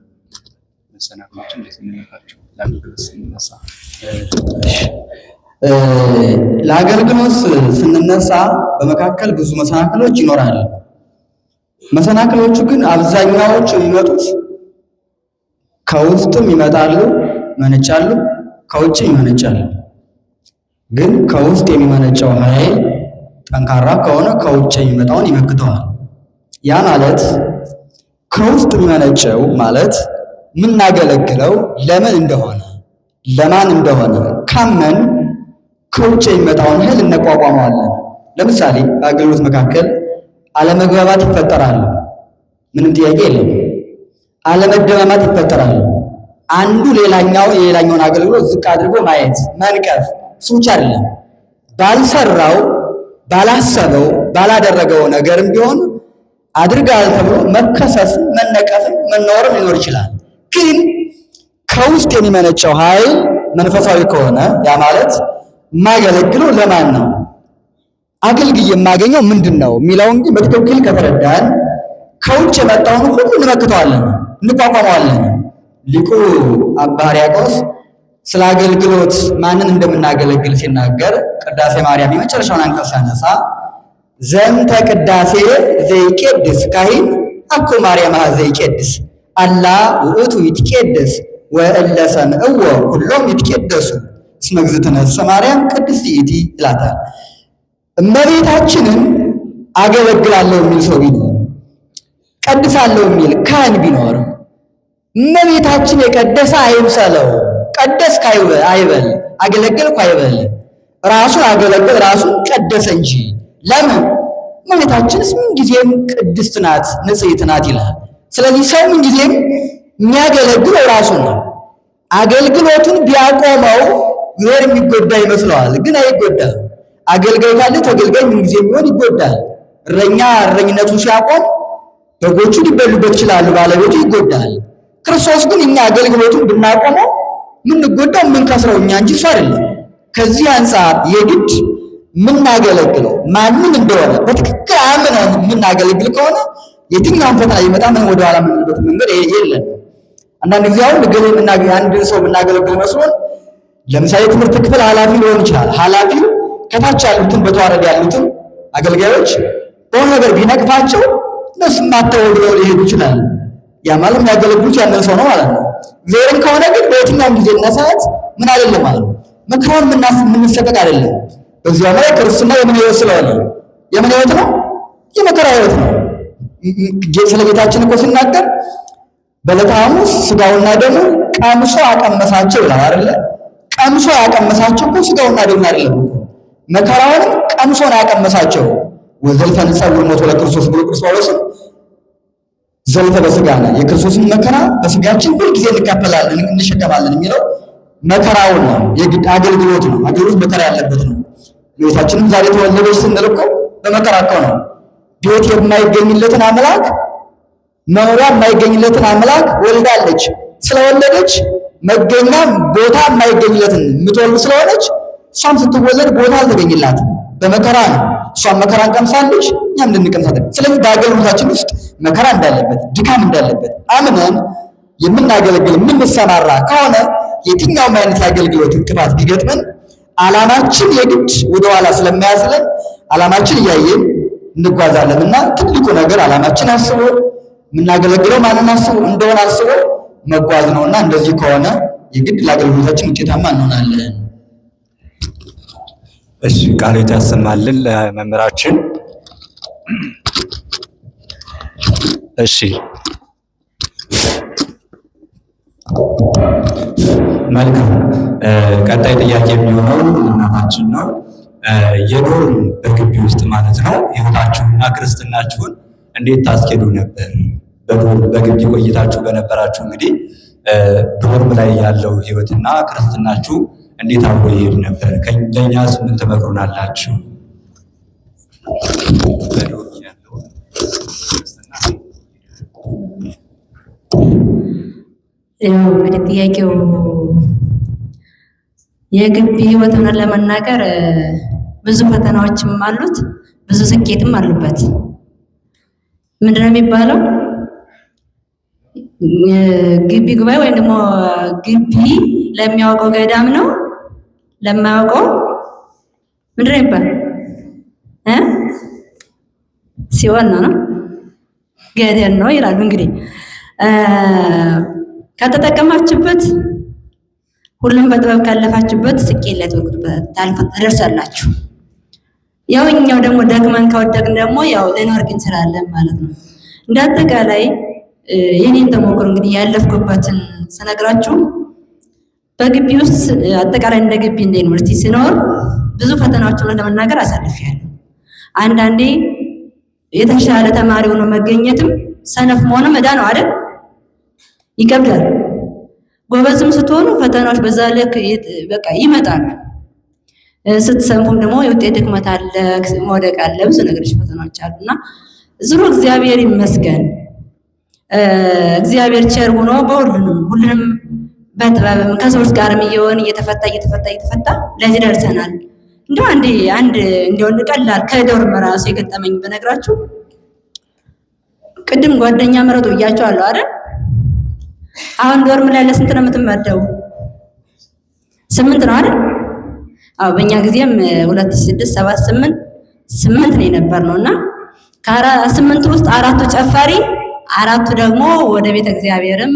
መሰናክሎች እንዴት እንለፋቸው ለአገልግሎት ስንነሳ? ለአገልግሎት ስንነሳ በመካከል ብዙ መሰናክሎች ይኖራሉ። መሰናክሎቹ ግን አብዛኛዎቹ የሚመጡት ከውስጥም ይመጣሉ ይመነጫሉ፣ ከውጭም ይመነጫሉ። ግን ከውስጥ የሚመነጨው ኃይል ጠንካራ ከሆነ ከውጭ የሚመጣውን ይመክተዋል። ያ ማለት ከውስጥ የሚመነጨው ማለት የምናገለግለው ለምን እንደሆነ ለማን እንደሆነ ካመን ከውጭ የሚመጣውን ኃይል እንቋቋመዋለን። ለምሳሌ በአገልግሎት መካከል አለመግባባት ይፈጠራሉ። ምንም ጥያቄ የለም። አለመደማማት ይፈጠራሉ። አንዱ ሌላኛው የሌላኛውን አገልግሎት ዝቅ አድርጎ ማየት፣ መንቀፍ፣ እሱ ብቻ አይደለም። ባልሰራው፣ ባላሰበው፣ ባላደረገው ነገርም ቢሆን አድርጋል ተብሎ መከሰስም መነቀፍም መነወርም ሊኖር ይችላል። ግን ከውስጥ የሚመነጨው ኃይል መንፈሳዊ ከሆነ ያ ማለት የማገለግለው ለማን ነው፣ አገልግዬ የማገኘው ምንድን ነው የሚለውን ግን በትክክል ከተረዳን ከውጭ የመጣውን ሁሉ እንመክተዋለን፣ እንቋቋመዋለን። ሊቁ አባ ሕርያቆስ ስለ አገልግሎት ማንን እንደምናገለግል ሲናገር ቅዳሴ ማርያም የመጨረሻውን አንቀጽ ሲያነሳ ዘንተ ቅዳሴ ዘይቄድስ ካህን አኮ ማርያም ዘይቄድስ አላ ውእቱ ይትቄደስ ወእለ ሰምዕዎ ኩሎም ይትቄደሱ እስመ እግዝእትነ ማርያም ቅድስት ይእቲ ይላታል። እመቤታችንን አገለግላለሁ የሚል ሰው ቢኖር፣ ቀድሳለሁ የሚል ካህን ቢኖር እመቤታችን የቀደሰ አይምሰለው። ቀደስክ አይበል፣ አገለገልኩ አይበል። ራሱን አገለገል ራሱን ቀደሰ እንጂ። ለምን? እመቤታችንስ ምንጊዜም ቅድስት ናት፣ ንጽሕት ናት ይላል። ስለዚህ ሰው ምንጊዜም የሚያገለግለው ራሱን ነው። አገልግሎቱን ቢያቆመው እግዚአብሔር የሚጎዳ ይመስለዋል፣ ግን አይጎዳም። አገልጋይ ካለ ተገልጋይ ምንጊዜም ቢሆን ይጎዳል። እረኛ እረኝነቱን ሲያቆም በጎቹ ሊበሉበት ይችላሉ፣ ባለቤቱ ይጎዳል። ክርስቶስ ግን እኛ አገልግሎቱን ብናቆመው የምንጎዳው የምንከስረው እኛ እንጂ እሱ አይደለም። ከዚህ አንጻር የግድ የምናገለግለው ማንን እንደሆነ በትክክል አምነን የምናገለግል ከሆነ የትኛውን ፈተና ይመጣ ምን ወደኋላ የምንልበት መንገድ የለም። አንዳንድ ጊዜ አሁን ገሌ አንድ ሰው የምናገለግል መስሎን ለምሳሌ ትምህርት ክፍል ኃላፊ ሊሆን ይችላል። ኃላፊው ከታች ያሉትን በተዋረድ ያሉትን አገልጋዮች በሆነ ነገር ቢነቅፋቸው እነሱ ማተው ብለው ሊሄዱ ይችላል። ያ ማለት የሚያገለግሉት ያንን ሰው ነው ማለት ነው። እግዚአብሔርን ከሆነ ግን በየትኛውም ጊዜና ሰዓት ምን አይደለም ማለት ነው። መከራውን የምንሰቀቅ አይደለም። በዚያ ላይ ክርስትና የምን ህይወት ስለሆነ የምን ህይወት ነው? የመከራ ህይወት ነው። ስለ ጌታችን እኮ ሲናገር በዕለተ ሐሙስ ስጋውና ደሙ ቀምሶ አቀመሳቸው ይላል አይደለ? ቀምሶ ያቀመሳቸው እኮ ስጋውና ደሙን አይደለም እኮ መከራውንም ቀምሶ ነው ያቀመሳቸው። ወዘልፈ ንጸውር ሞቶ ለክርስቶስ ብሎ ቅዱስ ጳውሎስም ዘልፈ በሥጋነ የክርስቶስን መከራ በስጋችን ሁልጊዜ እንካፈላለን እንሸከማለን የሚለው መከራውን ነው። የግድ አገልግሎት ነው። አገልግሎት መከራ ያለበት ነው። እመቤታችንም ዛሬ ተወለደች ስንል እኮ በመከራ እኮ ነው። ቤት የማይገኝለትን አምላክ፣ መኖሪያ የማይገኝለትን አምላክ ወልዳለች። ስለወለደች መገኛ ቦታ የማይገኝለትን የምትወልድ ስለሆነች እሷም ስትወለድ ቦታ አልተገኝላትም፣ በመከራ ነው። እሷም መከራን ቀምሳለች፣ እኛም እንድንቀምሳለን። ስለዚህ በአገልግሎታችን ውስጥ መከራ እንዳለበት፣ ድካም እንዳለበት አምነን የምናገለግል የምንሰማራ ከሆነ የትኛውም አይነት የአገልግሎት እንቅፋት ቢገጥመን ዓላማችን የግድ ወደኋላ ስለማያስለን ዓላማችን እያየን እንጓዛለን እና ትልቁ ነገር ዓላማችን አስቦ፣ የምናገለግለው ማንን አስቦ እንደሆነ አስቦ መጓዝ ነውና እንደዚህ ከሆነ የግድ ለአገልግሎታችን ውጤታማ እንሆናለን። እሺ፣ ቃሎት ያሰማልን ለመምህራችን። እሺ፣ መልካም። ቀጣይ ጥያቄ የሚሆነው እናታችን ነው። የ dorm በግቢ ውስጥ ማለት ነው ህይወታችሁንና ክርስትናችሁን እንዴት ታስኬዱ ነበር? በ dorm በግቢ ቆይታችሁ በነበራችሁ እንግዲህ dorm ላይ ያለው ህይወትና ክርስትናችሁ እንዴት አብሮ ይሄድ ነበር? ለእኛስ ምን ትመክሩናላችሁ? በ dorm ያለው ክርስትና። ያው እንግዲህ ጥያቄው የግቢ ህይወት እውነት ለመናገር ብዙ ፈተናዎችም አሉት፣ ብዙ ስኬትም አሉበት። ምንድነው የሚባለው? ግቢ ጉባኤ ወይም ደግሞ ግቢ ለሚያውቀው ገዳም ነው፣ ለማያውቀው ምንድነው የሚባለው? እ ሲኦል ነው ነው ገደል ነው ይላሉ። እንግዲህ ከተጠቀማችሁበት፣ ሁሉም በጥበብ ካለፋችሁበት ስኬት ላይ ትደርሳላችሁ። ያው እኛው ደግሞ ደክመን ከወደቅን ደግሞ ያው ልንወርቅ እንችላለን ማለት ነው። እንደ አጠቃላይ የኔን ተሞክሮ እንግዲህ ያለፍኩበትን ስነግራችሁ በግቢ ውስጥ አጠቃላይ እንደ ግቢ እንደ ዩኒቨርሲቲ ሲኖር ብዙ ፈተናዎችን ለመናገር አሳልፌያለሁ። አንዳንዴ የተሻለ ተማሪ ሆኖ መገኘትም ሰነፍ መሆንም ዕዳ ነው አይደል? ይከብዳል። ጎበዝም ስትሆኑ ፈተናዎች በዛ ልክ በቃ ይመጣሉ። ስትሰንፉም ደግሞ የውጤት ድክመት አለ፣ መውደቅ አለ፣ ብዙ ነገሮች ፈተናዎች አሉና ዙሮ እግዚአብሔር ይመስገን። እግዚአብሔር ቸር ሆኖ በሁሉንም ሁሉንም በጥበብም ከሰዎች ጋርም እየሆን እየተፈታ እየተፈታ እየተፈታ ለዚህ ደርሰናል። እንደው አንድ አንድ እንደው ቀላል ከ dorm ራሱ የገጠመኝ በነግራችሁ፣ ቅድም ጓደኛ ምረጡ ብያቸዋለሁ አይደል? አሁን dorm ላይ ለስንት ነው የምትመደቡ? 8 ነው አይደል? አዎ፣ በእኛ ጊዜም 2፣ 6፣ 7፣ 8፣ 8 ነው የነበርነው እና ከ8ቱ ውስጥ አራቱ ጨፋሪ፣ አራቱ ደግሞ ወደ ቤተ እግዚአብሔርም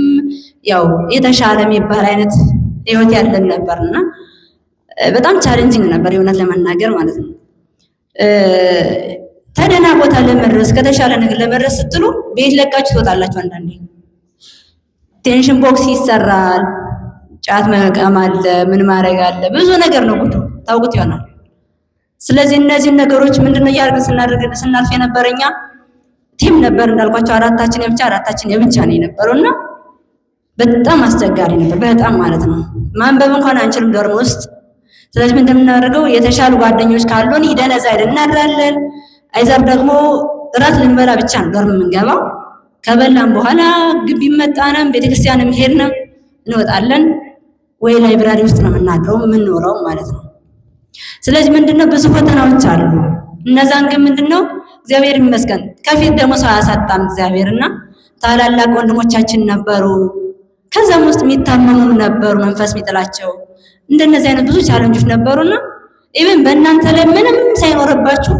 ያው የተሻለ የሚባል አይነት ህይወት ያለን ነበርና በጣም challenging ነበር የእውነት ለመናገር ማለት ነው። ተደና ቦታ ለመድረስ፣ ከተሻለ ነገር ለመድረስ ስትሉ ቤት ለቃችሁ ትወጣላችሁ። አንዳንዴ tension box ይሰራል፣ ጫት መቃም አለ፣ ምን ማድረግ አለ፣ ብዙ ነገር ነው ጉዱ፣ ታውቁት ይሆናል። ስለዚህ እነዚህን ነገሮች ምንድነው እያደረግን ስናደርግ ስናልፍ የነበረኛ team ነበር እንዳልኳቸው አራታችን የብቻ አራታችን የብቻ ነው የነበረውና በጣም አስቸጋሪ ነበር፣ በጣም ማለት ነው። ማንበብ እንኳን አንችልም dorm ውስጥ። ስለዚህ ምንድን የምናደርገው የተሻሉ ጓደኞች ካሉን ሂደን እዛ ሄደን እናድራለን። either ደግሞ እራት ልንበላ ብቻ ነው dorm የምንገባው። ከበላን በኋላ ግቢ መጣንም ቤተክርስቲያንም ሄድንም እንወጣለን፣ ወይ library ውስጥ ነው የምናድረው የምንኖረው ማለት ነው። ስለዚህ ምንድነው ብዙ ፈተናዎች አሉ። እነዛን ግን ምንድነው እግዚአብሔር ይመስገን ከፊት ደግሞ ሰው አያሳጣም እግዚአብሔርና ታላላቅ ወንድሞቻችን ነበሩ። ከዛም ውስጥ የሚታመሙም ነበሩ፣ መንፈስ የሚጥላቸው እንደነዚህ አይነት ብዙ challenge ኦች ነበሩና even በእናንተ ላይ ምንም ሳይኖርባችሁ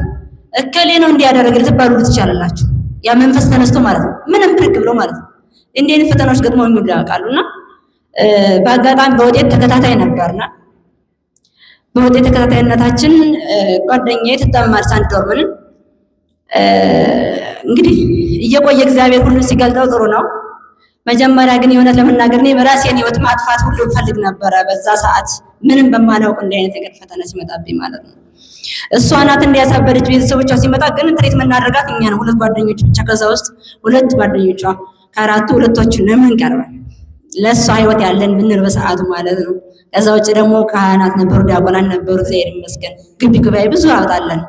እከሌ ነው እንዲያደርግ ልትባሉ ትችላላችሁ። ያ መንፈስ ተነስቶ ማለት ነው፣ ምንም ብድግ ብሎ ማለት ነው። እንዲህ አይነት ፈተናዎች ገጥመው የሚሉ ያውቃሉና በአጋጣሚ በውጤት ተከታታይ ነበርና በውጤት ተከታታይነታችን ጓደኛዬ ትታመማለች። አንድ dorm ን እንግዲህ እየቆየ እግዚአብሔር ሁሉን ሲገልጠው ጥሩ ነው። መጀመሪያ ግን የእውነት ለመናገር እኔ ራሴን ህይወት ማጥፋት ሁሉ ፈልግ ነበረ በዛ ሰዓት ምንም በማላውቅ እንዲህ አይነት ነገር ፈተና ሲመጣብኝ ማለት ነው። እሷ ናት እንዲያሳበደች ቤተሰቦቿ ሲመጣ ግን treat የምናደርጋት እኛ ነው፣ ሁለት ጓደኞች ብቻ። ከዛ ውስጥ ሁለት ጓደኞቿ ከአራቱ ሁለቶቹን ነው የምንቀርበን ለእሷ ህይወት ያለን ብንል በሰዓቱ ማለት ነው። ከዛ ውጭ ደግሞ ካህናት ነበሩ፣ ዲያቆናት ነበሩ። እግዚአብሔር ይመስገን ግቢ ጉባኤ ብዙ አውጣለን።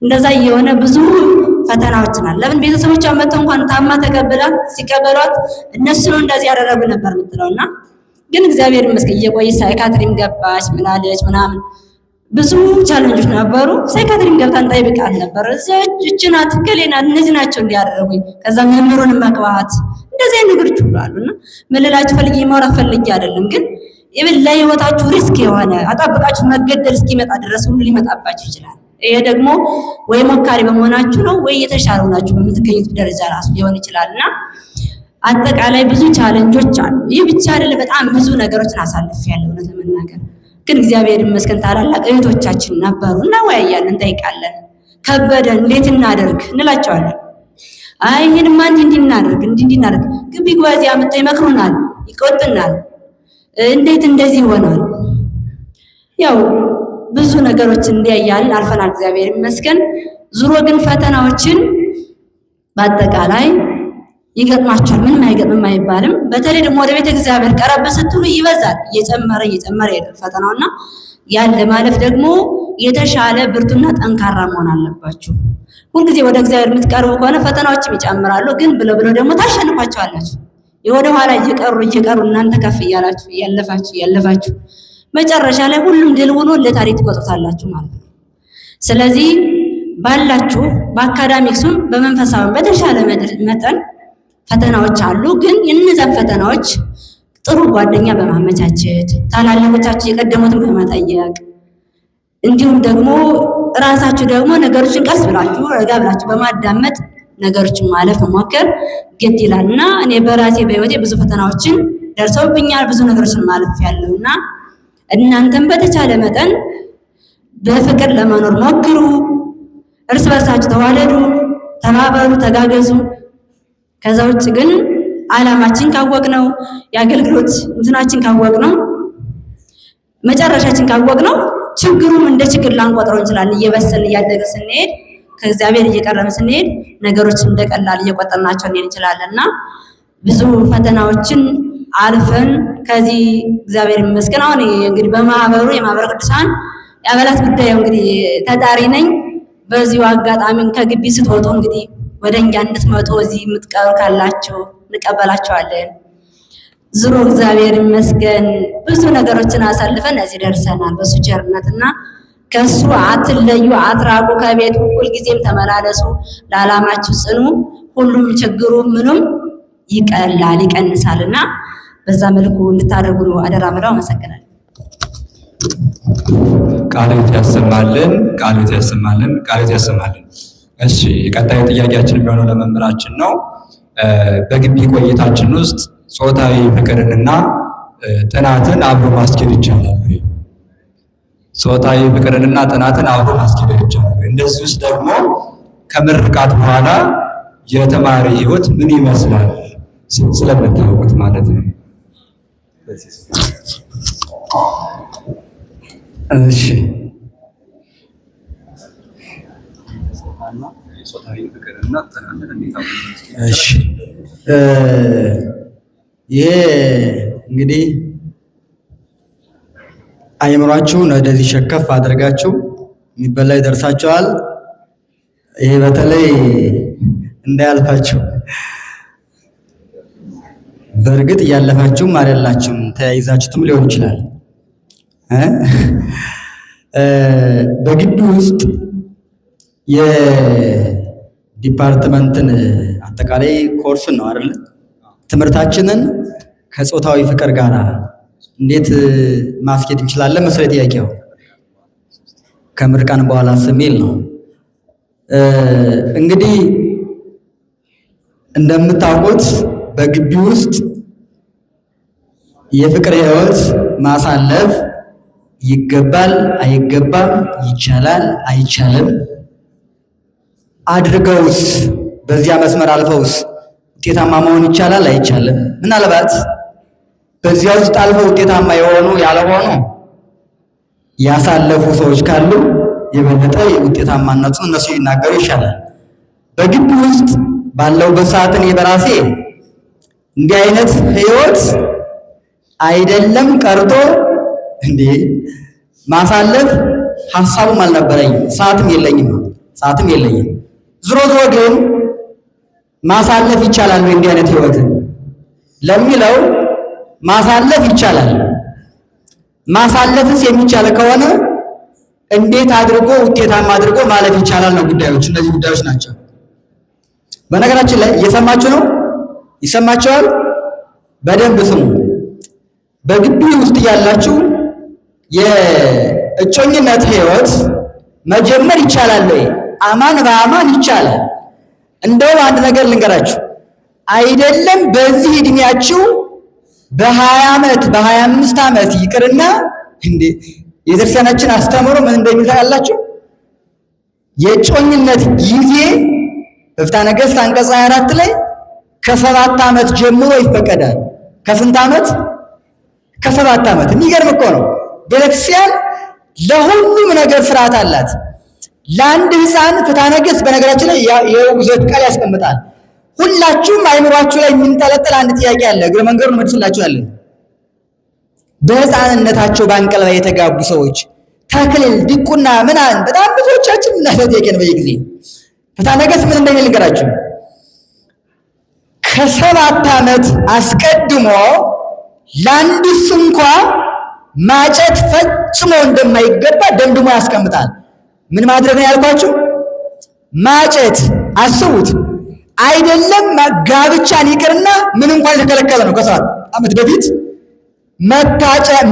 እንደዛ እየሆነ ብዙ ፈተናዎች ናል። ለምን ቤተሰቦቿ መጥተው እንኳን ታማ ተቀብላ ሲቀበሏት እነሱ ነው እንደዚህ ያደረጉ ነበር የምትለውና ግን እግዚአብሔር ይመስገን እየቆየ psychiatry ም ገባች ምናለች ምናምን ብዙ challenge ኦች ነበሩ። psychiatry ም ገብታ እንጠይቃት ነበር። እች ናት እከሌ ናት እነዚህ ናቸው እንዲያደረጉኝ። ከዛ መምህሩን መግባት እንደዚህ አይነት ነገሮች ሁሉ አሉና ምን ልላችሁ ፈልጌ ማውራት ፈልጌ አይደለም፣ ግን even ለህይወታችሁ risk የሆነ አጣብቃችሁ መገደል እስኪመጣ ድረስ ሁሉ ሊመጣባችሁ ይችላል። ይሄ ደግሞ ወይ ሞካሪ በመሆናችሁ ነው ወይ የተሻለ ሆናችሁ በምትገኙት ደረጃ ራሱ ሊሆን ይችላል እና አጠቃላይ ብዙ challenge ኦች አሉ። ይህ ብቻ አይደለም፣ በጣም ብዙ ነገሮችን አሳልፌያለሁ እውነት ለመናገር ግን እግዚአብሔር ይመስገን ታላላቅ እህቶቻችን ነበሩ። እናወያያለን፣ እንጠይቃለን። ከበደን እንዴት እናደርግ እንላቸዋለን። አይ ይሄንማ እንዲህ እንዲህ እናደርግ እንዲህ እንዲህ እናደርግ። ግቢ ጉባኤ አምጥተው ይመክሩናል፣ ይቆጡናል። እንዴት እንደዚህ ይሆናል? ያው ብዙ ነገሮችን እንዲያያልን አልፈናል፣ እግዚአብሔር ይመስገን። ዙሮ ግን ፈተናዎችን በአጠቃላይ ይገጥማቸዋል። ምንም አይገጥምም አይባልም። በተለይ ደግሞ ወደ ቤተ እግዚአብሔር ቀረብ ስትሉ ይበዛል፣ እየጨመረ እየጨመረ ይሄዳል ፈተናውና ያን ለማለፍ ደግሞ የተሻለ ብርቱና ጠንካራ መሆን አለባችሁ። ሁልጊዜ ወደ እግዚአብሔር የምትቀርቡ ከሆነ ፈተናዎችም ይጨምራሉ፣ ግን ብለው ብለው ደግሞ ታሸንፏቸዋላችሁ። የወደ ኋላ እየቀሩ እየቀሩ እናንተ ከፍ እያላችሁ እያለፋችሁ እያለፋችሁ መጨረሻ ላይ ሁሉም ድል ሆኖ ለታሪክ ትቆጥሩታላችሁ ማለት ነው። ስለዚህ ባላችሁ በአካዳሚክሱም በመንፈሳዊም በተሻለ መጠን ፈተናዎች አሉ። ግን የእነዛን ፈተናዎች ጥሩ ጓደኛ በማመቻቸት ታላላቆቻችሁ የቀደሙትን በመጠየቅ እንዲሁም ደግሞ ራሳችሁ ደግሞ ነገሮችን ቀስ ብላችሁ ረጋ ብላችሁ በማዳመጥ ነገሮችን ማለፍ መሞከር ግድ ይላል እና እኔ በራሴ በህይወቴ ብዙ ፈተናዎችን ደርሰውብኛል። ብዙ ነገሮችን ማለፍ ያለውና እናንተም በተቻለ መጠን በፍቅር ለመኖር ሞክሩ። እርስ በርሳችሁ ተዋደዱ፣ ተባበሩ፣ ተጋገዙ። ከዛ ውጭ ግን አላማችን ካወቅነው የአገልግሎት እንትናችን ካወቅነው መጨረሻችን ካወቅነው ችግሩም እንደ ችግር ላንቆጥረው እንችላለን። እየበሰልን እያደገ ስንሄድ ከእግዚአብሔር እየቀረብን ስንሄድ ነገሮች እንደቀላል እየቆጠርናቸው እንሄድ እንችላለን እና ብዙ ፈተናዎችን አልፈን ከዚህ እግዚአብሔር ይመስገን አሁን እንግዲህ በማህበሩ የማህበረ ቅዱሳን የአባላት ጉዳይ እንግዲህ ተጣሪ ነኝ። በዚሁ አጋጣሚ ከግቢ ስትወጡ እንግዲህ ወደ እኛ እንድትመጡ እዚህ የምትቀሩ ካላችሁ እንቀበላቸዋለን። ዙሮ እግዚአብሔር ይመስገን ብዙ ነገሮችን አሳልፈን እዚህ ደርሰናል በሱ ቸርነትና ከሱ አትለዩ፣ አትራቁ። ከቤቱ ሁልጊዜም ተመላለሱ፣ ለዓላማችሁ ጽኑ። ሁሉም ችግሩ ምኑም ይቀላል ይቀንሳልና በዛ መልኩ እንድታደርጉ ነው አደራ ብለው አመሰግናለሁ። ቃልዎት ያሰማልን፣ ቃልዎት ያሰማልን፣ ቃልዎት ያሰማልን። እሺ ቀጣዩ ጥያቄያችን የሚሆነው ለመምህራችን ነው። በግቢ ቆይታችን ውስጥ ጾታዊ ፍቅርንና ጥናትን አብሮ ማስኬድ ይቻላል ወይ? ጾታዊ ፍቅርንና ጥናትን አብሮ ማስኬድ ይቻላል ወይ? እንደዚህ ውስጥ ደግሞ ከምርቃት በኋላ የተማሪ ሕይወት ምን ይመስላል ስለምታውቁት ማለት ነው። እሺ እሺ ይሄ እንግዲህ አእምሯችሁን ወደዚህ ሸከፍ አድርጋችሁ የሚበላ ይደርሳችኋል። ይሄ በተለይ እንዳያልፋችሁ። በእርግጥ እያለፋችሁም አይደላችሁም ተያይዛችሁትም ሊሆን ይችላል። በግቢ ውስጥ የ department ን አጠቃላይ ኮርስን ነው አይደል? ትምህርታችንን ከጾታዊ ፍቅር ጋር እንዴት ማስኬድ እንችላለን መሰለኝ ጥያቄው። ከምርቃን በኋላ የሚል ነው። እንግዲህ እንደምታውቁት በግቢ ውስጥ የፍቅር ሕይወት ማሳለፍ ይገባል አይገባም፣ ይቻላል አይቻልም፣ አድርገውስ በዚያ መስመር አልፈውስ ውጤታማ መሆን ይቻላል አይቻልም? ምናልባት በዚያ ውስጥ አልፈው ውጤታማ የሆኑ ያልሆኑ ያሳለፉ ሰዎች ካሉ የበለጠ ውጤታማነቱን እነሱ ይናገሩ ይሻላል። በግቢ ውስጥ ባለሁበት ሰዓት እኔ በራሴ እንዲህ አይነት ህይወት አይደለም ቀርቶ እንዴ ማሳለፍ ሀሳቡም አልነበረኝም፣ ሰዓትም የለኝም ሰዓትም የለኝም። ዝሮ ዝሮ ግን ማሳለፍ ይቻላል ወይ እንዲህ አይነት ህይወትን ለሚለው ማሳለፍ ይቻላል። ማሳለፍስ የሚቻል ከሆነ እንዴት አድርጎ ውጤታማ አድርጎ ማለፍ ይቻላል ነው ጉዳዮች፣ እነዚህ ጉዳዮች ናቸው። በነገራችን ላይ እየሰማችሁ ነው፣ ይሰማችኋል? በደንብ ስሙ። በግቢ ውስጥ ያላችሁ የእጮኝነት ህይወት መጀመር ይቻላል ወይ? አማን በአማን ይቻላል። እንደውም አንድ ነገር ልንገራችሁ፣ አይደለም በዚህ እድሜያችሁ በ20 ዓመት በ25 ዓመት ይቅርና እንዴ የቤተክርስቲያናችን አስተምህሮ ምን እንደሚል ታውቃላችሁ? የእጮኝነት ጊዜ በፍትሐ ነገሥት አንቀጽ 24 ላይ ከ7 ዓመት ጀምሮ ይፈቀዳል። ከስንት ዓመት? ከ7 ዓመት። የሚገርም እኮ ነው። ቤተክርስቲያን ለሁሉም ነገር ስርዓት አላት። ለአንድ ሕፃን ፍትሐ ነገሥት በነገራችን ላይ የውግዘት ቃል ያስቀምጣል። ሁላችሁም አይምሯችሁ ላይ የሚንጠለጠል አንድ ጥያቄ አለ። እግረ መንገዱን መልስላችኋለን። በሕፃንነታቸው በአንቀልባ የተጋቡ ሰዎች ተክሊል፣ ዲቁና ምናምን በጣም ብዙዎቻችን የምናነሳው ጥያቄ ነው በየጊዜ። ፍትሐ ነገሥት ምን እንደሚል ልንገራችሁ። ከ7 ዓመት አስቀድሞ ለአንዱስ እንኳ ማጨት ፈጽሞ እንደማይገባ ደምድሞ ያስቀምጣል። ምን ማድረግ ነው ያልኳችሁ? ማጨት። አስቡት። አይደለም ጋብቻን ይቅርና ምን እንኳን የተከለከለ ነው። ከ7 ዓመት በፊት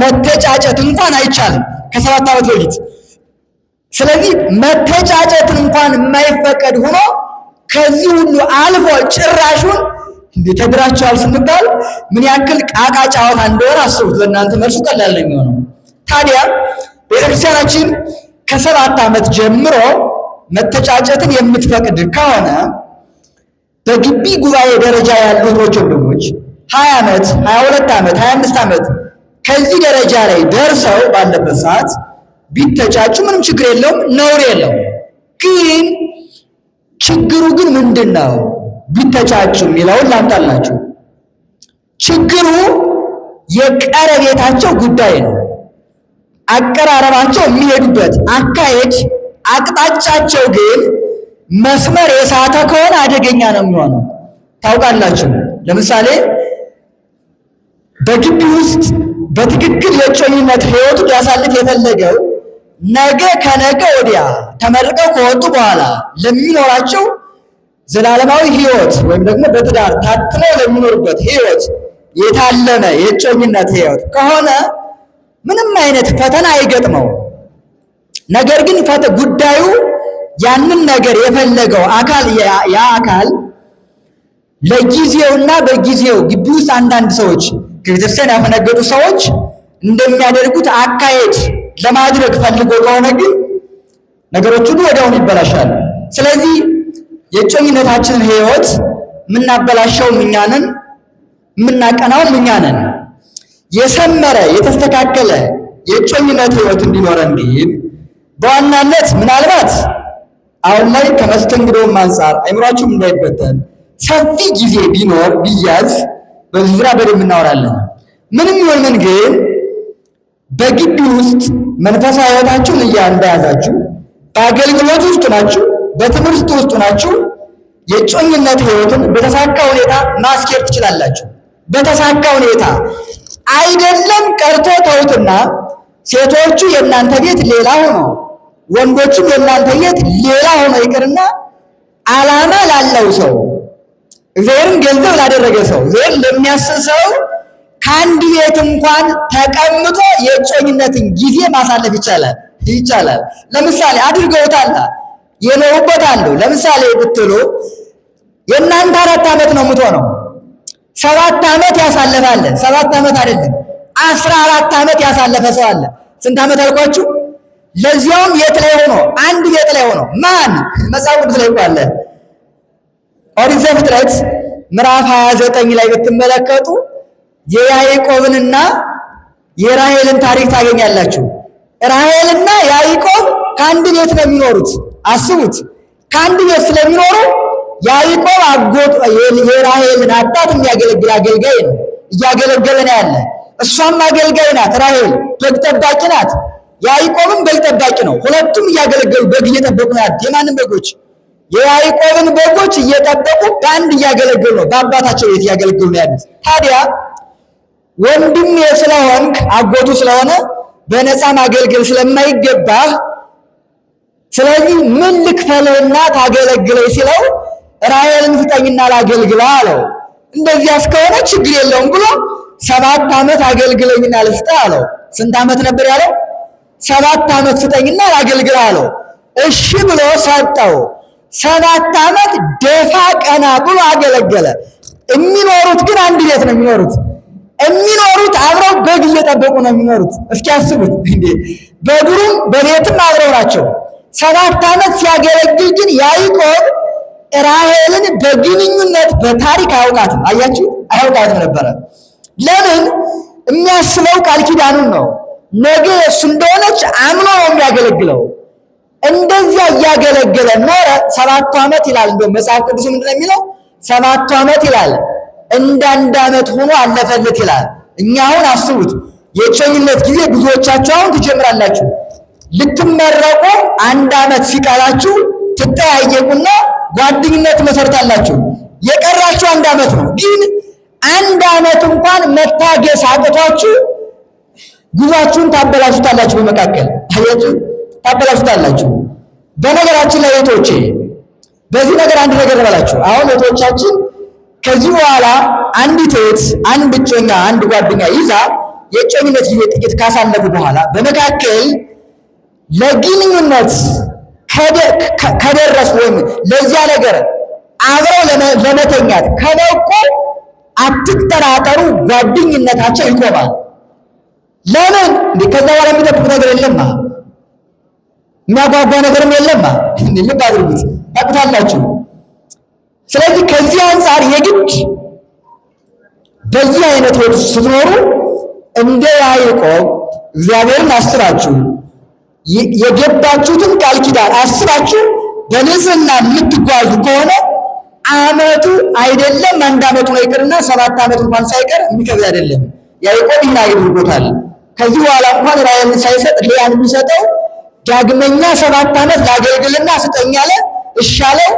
መተጫጨት እንኳን አይቻልም፣ ከ7 ዓመት በፊት። ስለዚህ መተጫጨትን እንኳን የማይፈቀድ ሆኖ ከዚህ ሁሉ አልፎ ጭራሹን እንዴ ተድራቸዋል ስንባል ምን ያክል ቃቃ ጨዋታ እንደሆነ አስቡት። ለእናንተ መልሱ ቀላል ነው የሚሆነው። ታዲያ ቤተክርስቲያናችን ከ7 ዓመት ጀምሮ መተጫጨትን የምትፈቅድ ከሆነ በግቢ ጉባኤ ደረጃ ያሉ እህቶች ወንድሞች 20 ዓመት፣ 22 ዓመት፣ 25 ዓመት ከዚህ ደረጃ ላይ ደርሰው ባለበት ሰዓት ቢተጫጩ ምንም ችግር የለውም፣ ነውር የለውም። ግን ችግሩ ግን ምንድን ነው ቢተጫጩ የሚለውን ላምጣላችሁ። ችግሩ የቀረቤታቸው ጉዳይ ነው። አቀራረባቸው፣ የሚሄዱበት አካሄድ፣ አቅጣጫቸው ግን መስመር የሳተ ከሆነ አደገኛ ነው የሚሆነው። ታውቃላችሁ፣ ለምሳሌ በግቢ ውስጥ በትክክል የእጮኝነት ሕይወቱ ሊያሳልፍ የፈለገው ነገ ከነገ ወዲያ ተመርቀው ከወጡ በኋላ ለሚኖራቸው ዘላለማዊ ሕይወት ወይም ደግሞ በትዳር ታትመው ለሚኖሩበት ሕይወት የታለመ የእጮኝነት ሕይወት ከሆነ ምንም አይነት ፈተና አይገጥመው። ነገር ግን ጉዳዩ ያንን ነገር የፈለገው አካል ያ አካል ለጊዜውና በጊዜው ግቢ ውስጥ አንዳንድ ሰዎች ከቤተክርስቲያን ያፈነገጡ ሰዎች እንደሚያደርጉት አካሄድ ለማድረግ ፈልጎ ከሆነ ግን ነገሮች ሁሉ ወዲያውኑ ይበላሻሉ። ስለዚህ የእጮኝነታችንን ሕይወት የምናበላሸውም እኛ ነን፣ የምናቀናውም እኛ ነን። የሰመረ የተስተካከለ የእጮኝነት ሕይወት እንዲኖረን ግን በዋናነት ምናልባት አሁን ላይ ከመስተንግዶም አንጻር አይምሯችሁም እንዳይበተን ሰፊ ጊዜ ቢኖር ቢያዝ በዚህ ዙሪያ በደንብ እናወራለን። ምንም ይሁን ምን ግን በግቢ ውስጥ መንፈሳዊ ሕይወታችሁን እንደያዛችሁ በአገልግሎት ውስጥ ናችሁ፣ በትምህርት ውስጥ ናችሁ፣ የእጮኝነት ሕይወትን በተሳካ ሁኔታ ማስኬድ ትችላላችሁ። በተሳካ ሁኔታ አይደለም ቀርቶ ተውትና ሴቶቹ የእናንተ ቤት ሌላ ሆኖ ወንዶቹም የእናንተ ቤት ሌላ ሆኖ ይቅርና ዓላማ ላለው ሰው፣ እግዚአብሔርን ገንዘብ ላደረገ ሰው፣ እግዚአብሔርን ለሚያስብ ሰው ከአንድ ቤት እንኳን ተቀምጦ የእጮኝነትን ጊዜ ማሳለፍ ይቻላል ይቻላል። ለምሳሌ አድርገውታል፣ የኖሩበት አሉ። ለምሳሌ ብትሉ የእናንተ 4 ዓመት ነው የምትሆነው። 7 ዓመት ያሳለፈ አለ። 7 ዓመት አይደለም 14 ዓመት ያሳለፈ ሰው አለ። ስንት ዓመት አልኳችሁ? ለዚያውም የት ላይ ሆኖ? አንድ ቤት ላይ ሆኖ። ማን? መጽሐፍ ቅዱስ ላይ እኮ አለ። ኦሪት ዘፍጥረት ምዕራፍ 29 ላይ ብትመለከቱ የያዕቆብንና የራሔልን ታሪክ ታገኛላችሁ። ራሔልና ያዕቆብ ከአንድ ቤት ነው የሚኖሩት። አስቡት፣ ከአንድ ቤት ስለሚኖሩ ያዕቆብ አጎት የራሔልን አባት የሚያገለግል አገልጋይ ነው፣ እያገለገለ ነው ያለ። እሷም አገልጋይ ናት፣ ራሔል በግ ጠባቂ ናት። ያዕቆብም በግ ጠባቂ ነው። ሁለቱም እያገለገሉ በግ እየጠበቁ ነው ያሉት። የማንም በጎች? የያዕቆብን በጎች እየጠበቁ በአንድ እያገለገሉ ነው፣ በአባታቸው ቤት እያገለገሉ ነው ያሉት። ታዲያ ወንድሜ ስለሆንክ አጎቱ ስለሆነ በነፃ ማገልገል ስለማይገባህ ስለዚህ ምን ልክፈልህና ታገለግለኝ ሲለው ራሔልን ስጠኝና ላገልግላ አለው። እንደዚያ እስከሆነ ችግር የለውም ብሎ 7 ዓመት አገልግለኝና ልስጥህ አለው። ስንት ዓመት ነበር ያለው? 7 ዓመት ስጠኝና ላገልግልህ አለው። እሺ ብሎ ሰጠው። 7 ዓመት ደፋ ቀና ብሎ አገለገለ። የሚኖሩት ግን አንድ ቤት ነው የሚኖሩት። የሚኖሩት አብረው በግ እየጠበቁ ነው የሚኖሩት። እስኪ አስቡት እንዴ! በዱሩም በቤትም አብረው ናቸው። 7 ዓመት ሲያገለግል ግን ያዕቆብ ራሔልን በግንኙነት በታሪክ አያውቃትም። አያችሁ፣ አያውቃትም ነበረ። ለምን? የሚያስበው ቃል ኪዳኑን ነው። ነገ እሱ እንደሆነች አምኖ ነው የሚያገለግለው። እንደዚያ እያገለገለ ኖረ 7ቱ ዓመት ይላል። እንደው መጽሐፍ ቅዱስ ምንድን ነው የሚለው? 7ቱ ዓመት ይላል እንደ አንድ ዓመት ሆኖ አለፈለት ይላል። እኛ አሁን አስቡት፣ የእጮኝነት ጊዜ ብዙዎቻችሁ አሁን ትጀምራላችሁ። ልትመረቁ አንድ ዓመት ሲቀራችሁ ትጠያየቁና ጓደኝነት መሰርታላችሁ። የቀራችሁ አንድ ዓመት ነው። ግን አንድ ዓመት እንኳን መታገስ አቅቷችሁ ጉዟችሁን ታበላሹታላችሁ። በመካከል አያችሁ፣ ታበላሹታላችሁ። በነገራችን ላይ እህቶቼ፣ በዚህ ነገር አንድ ነገር ልበላችሁ። አሁን እህቶቻችን ከዚህ በኋላ አንዲት እህት አንድ እጮኛ አንድ ጓደኛ ይዛ የእጮኝነት ጊዜ ጥቂት ካሳለፉ በኋላ በመካከል ለግንኙነት ከደረሱ ወይም ለዚያ ነገር አብረው ለመተኛት ከበቁ አትጠራጠሩ፣ ጓደኝነታቸው ይቆማል። ለምን እንዴ? ከዛ በኋላ የሚጠብቁ ነገር የለማ፣ የሚያጓጓ ነገርም የለማ። ልብ አድርጉት፣ ታውቁታላችሁ። ስለዚህ ከዚህ አንጻር የግድ በዚህ አይነት ሕይወት ውስጥ ስትኖሩ እንደ ያዕቆብ እግዚአብሔርን አስባችሁ የገባችሁትን ቃል ኪዳን አስባችሁ በንጽህና የምትጓዙ ከሆነ ዓመቱ አይደለም አንድ ዓመቱ ነው ይቅርና 7 ዓመት እንኳን ሳይቀር የሚከብድ አይደለም። ያዕቆብ ይህን አድርጎታል። ከዚህ በኋላ እንኳን ራሔልን ሳይሰጥ ልያን የሚሰጠው ዳግመኛ 7 ዓመት ላገልግልና ስጠኝ አለ። እሺ አለው።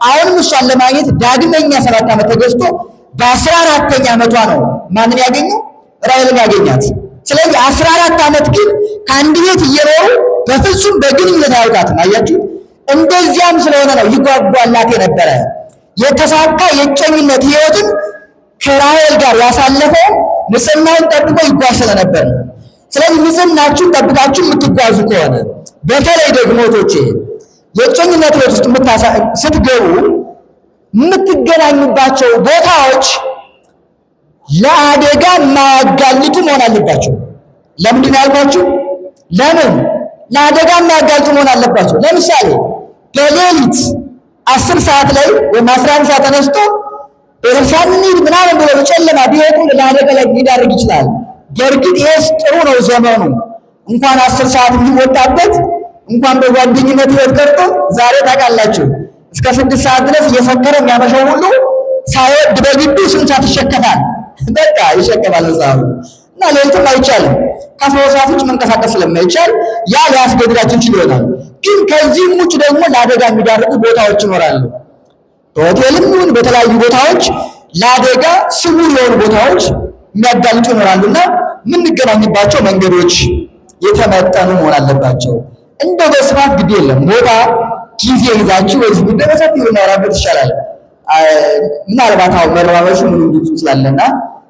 አሁንም እሷን ለማግኘት ዳግመኛ 7 ዓመት ተገዝቶ በ14ኛ ዓመቷ ነው ማንን ያገኘው? ራሔልን ያገኛት። ስለዚህ 14 ዓመት ግን ከአንድ ቤት እየኖሩ በፍጹም በግንኙነት አያውቃትም። አያችሁ፣ እንደዚያም ስለሆነ ነው ይጓጓላት የነበረ። የተሳካ የእጮኝነት ሕይወትን ከራሔል ጋር ያሳለፈው ንጽህናውን ጠብቆ ይጓዝ ስለነበር ነው። ስለዚህ ንጽህናችሁን ጠብቃችሁ የምትጓዙ ከሆነ በተለይ ደግሞ እህቶቼ የእጮኝነት ሕይወት ውስጥ ስትገቡ የምትገናኙባቸው ቦታዎች ለአደጋ የማያጋልጡ መሆን አለባቸው። ለምንድን ነው ያልኳችሁ? ለምን ለአደጋ የማያጋልጡ መሆን አለባቸው? ለምሳሌ በሌሊት 10 ሰዓት ላይ ወይም 11 ሰዓት ተነስቶ ቤተክርስቲያን እንሂድ ምናምን ብሎ በጨለማ ቢወጡ ለአደጋ ላይ ሊዳርግ ይችላል። በእርግጥ ይሄስ ጥሩ ነው ዘመኑ እንኳን 10 ሰዓት የሚወጣበት እንኳን በጓደኝነት ሕይወት ቀርቶ ዛሬ ታውቃላችሁ እስከ 6 ሰዓት ድረስ እየሰከረ የሚያመሸው ሁሉ ሳይወድ በግዱ ስንት ሰዓት ይሸከፋል? በቃ ይሸከፋል መጽሐፉ እና ሌሊትም አይቻልም። ከ12 ሰዓት ውጭ መንቀሳቀስ ስለማይቻል ያ ሊያስገድዳችሁ ይችል ይሆናል። ግን ከዚህም ውጭ ደግሞ ለአደጋ የሚዳርጉ ቦታዎች ይኖራሉ። በሆቴልም ይሁን በተለያዩ ቦታዎች ለአደጋ ስውር የሆኑ ቦታዎች የሚያጋልጡ ይኖራሉና የምንገናኝባቸው መንገዶች የተመጠኑ መሆን አለባቸው። እንደው በስፋት ግድ የለም ቦታ ጊዜ ይዛችሁ በዚህ ጉዳይ በሰፊው ልናወራበት ይሻላል። ምናልባት አሁን መረባበሹ ምንም ግልጹ ስላለና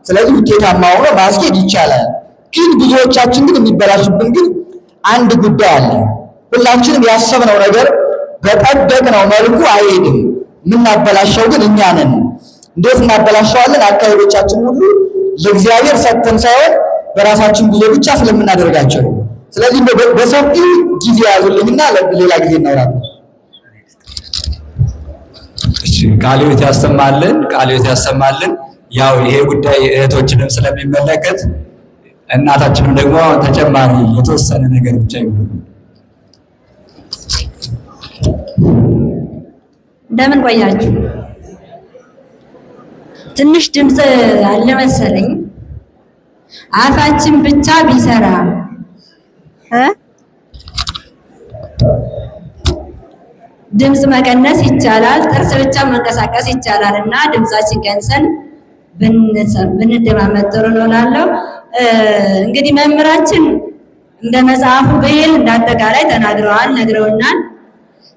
ስለዚህ ውጤታማ ሆኖ ማስኬድ ይቻላል። ግን ብዙዎቻችን ግን የሚበላሽብን ግን አንድ ጉዳይ አለ። ሁላችንም ያሰብነው ነገር በጠበቅነው መልኩ አይሄድም። የምናበላሸው ግን እኛ ነን። እንዴት እናበላሸዋለን? አካሄዶቻችን ሁሉ ለእግዚአብሔር ሰጥተን ሳይሆን በራሳችን ጉዞ ብቻ ስለምናደርጋቸው። ስለዚህ በሰፊው ጊዜ ያዙልኝና ሌላ ጊዜ እናወራለን። እሺ፣ ቃለ ሕይወት ያሰማልን፣ ቃለ ሕይወት ያሰማልን። ያው ይሄ ጉዳይ እህቶችንም ስለሚመለከት እናታችንም ደግሞ ተጨማሪ የተወሰነ ነገር ብቻ ይሁን። እንደምን ቆያችሁ? ትንሽ ድምፅ አለ መሰለኝ። አፋችን ብቻ ቢሰራ እ ድምፅ መቀነስ ይቻላል፣ ጥርስ ብቻ መንቀሳቀስ ይቻላል። እና ድምፃችን ቀንሰን ብንደማመጥ ጥሩ ነው እላለሁ። እንግዲህ መምህራችን እንደ መጽሐፉ ብሂል እንደ አጠቃላይ ተናግረዋል፣ ነግረውናል።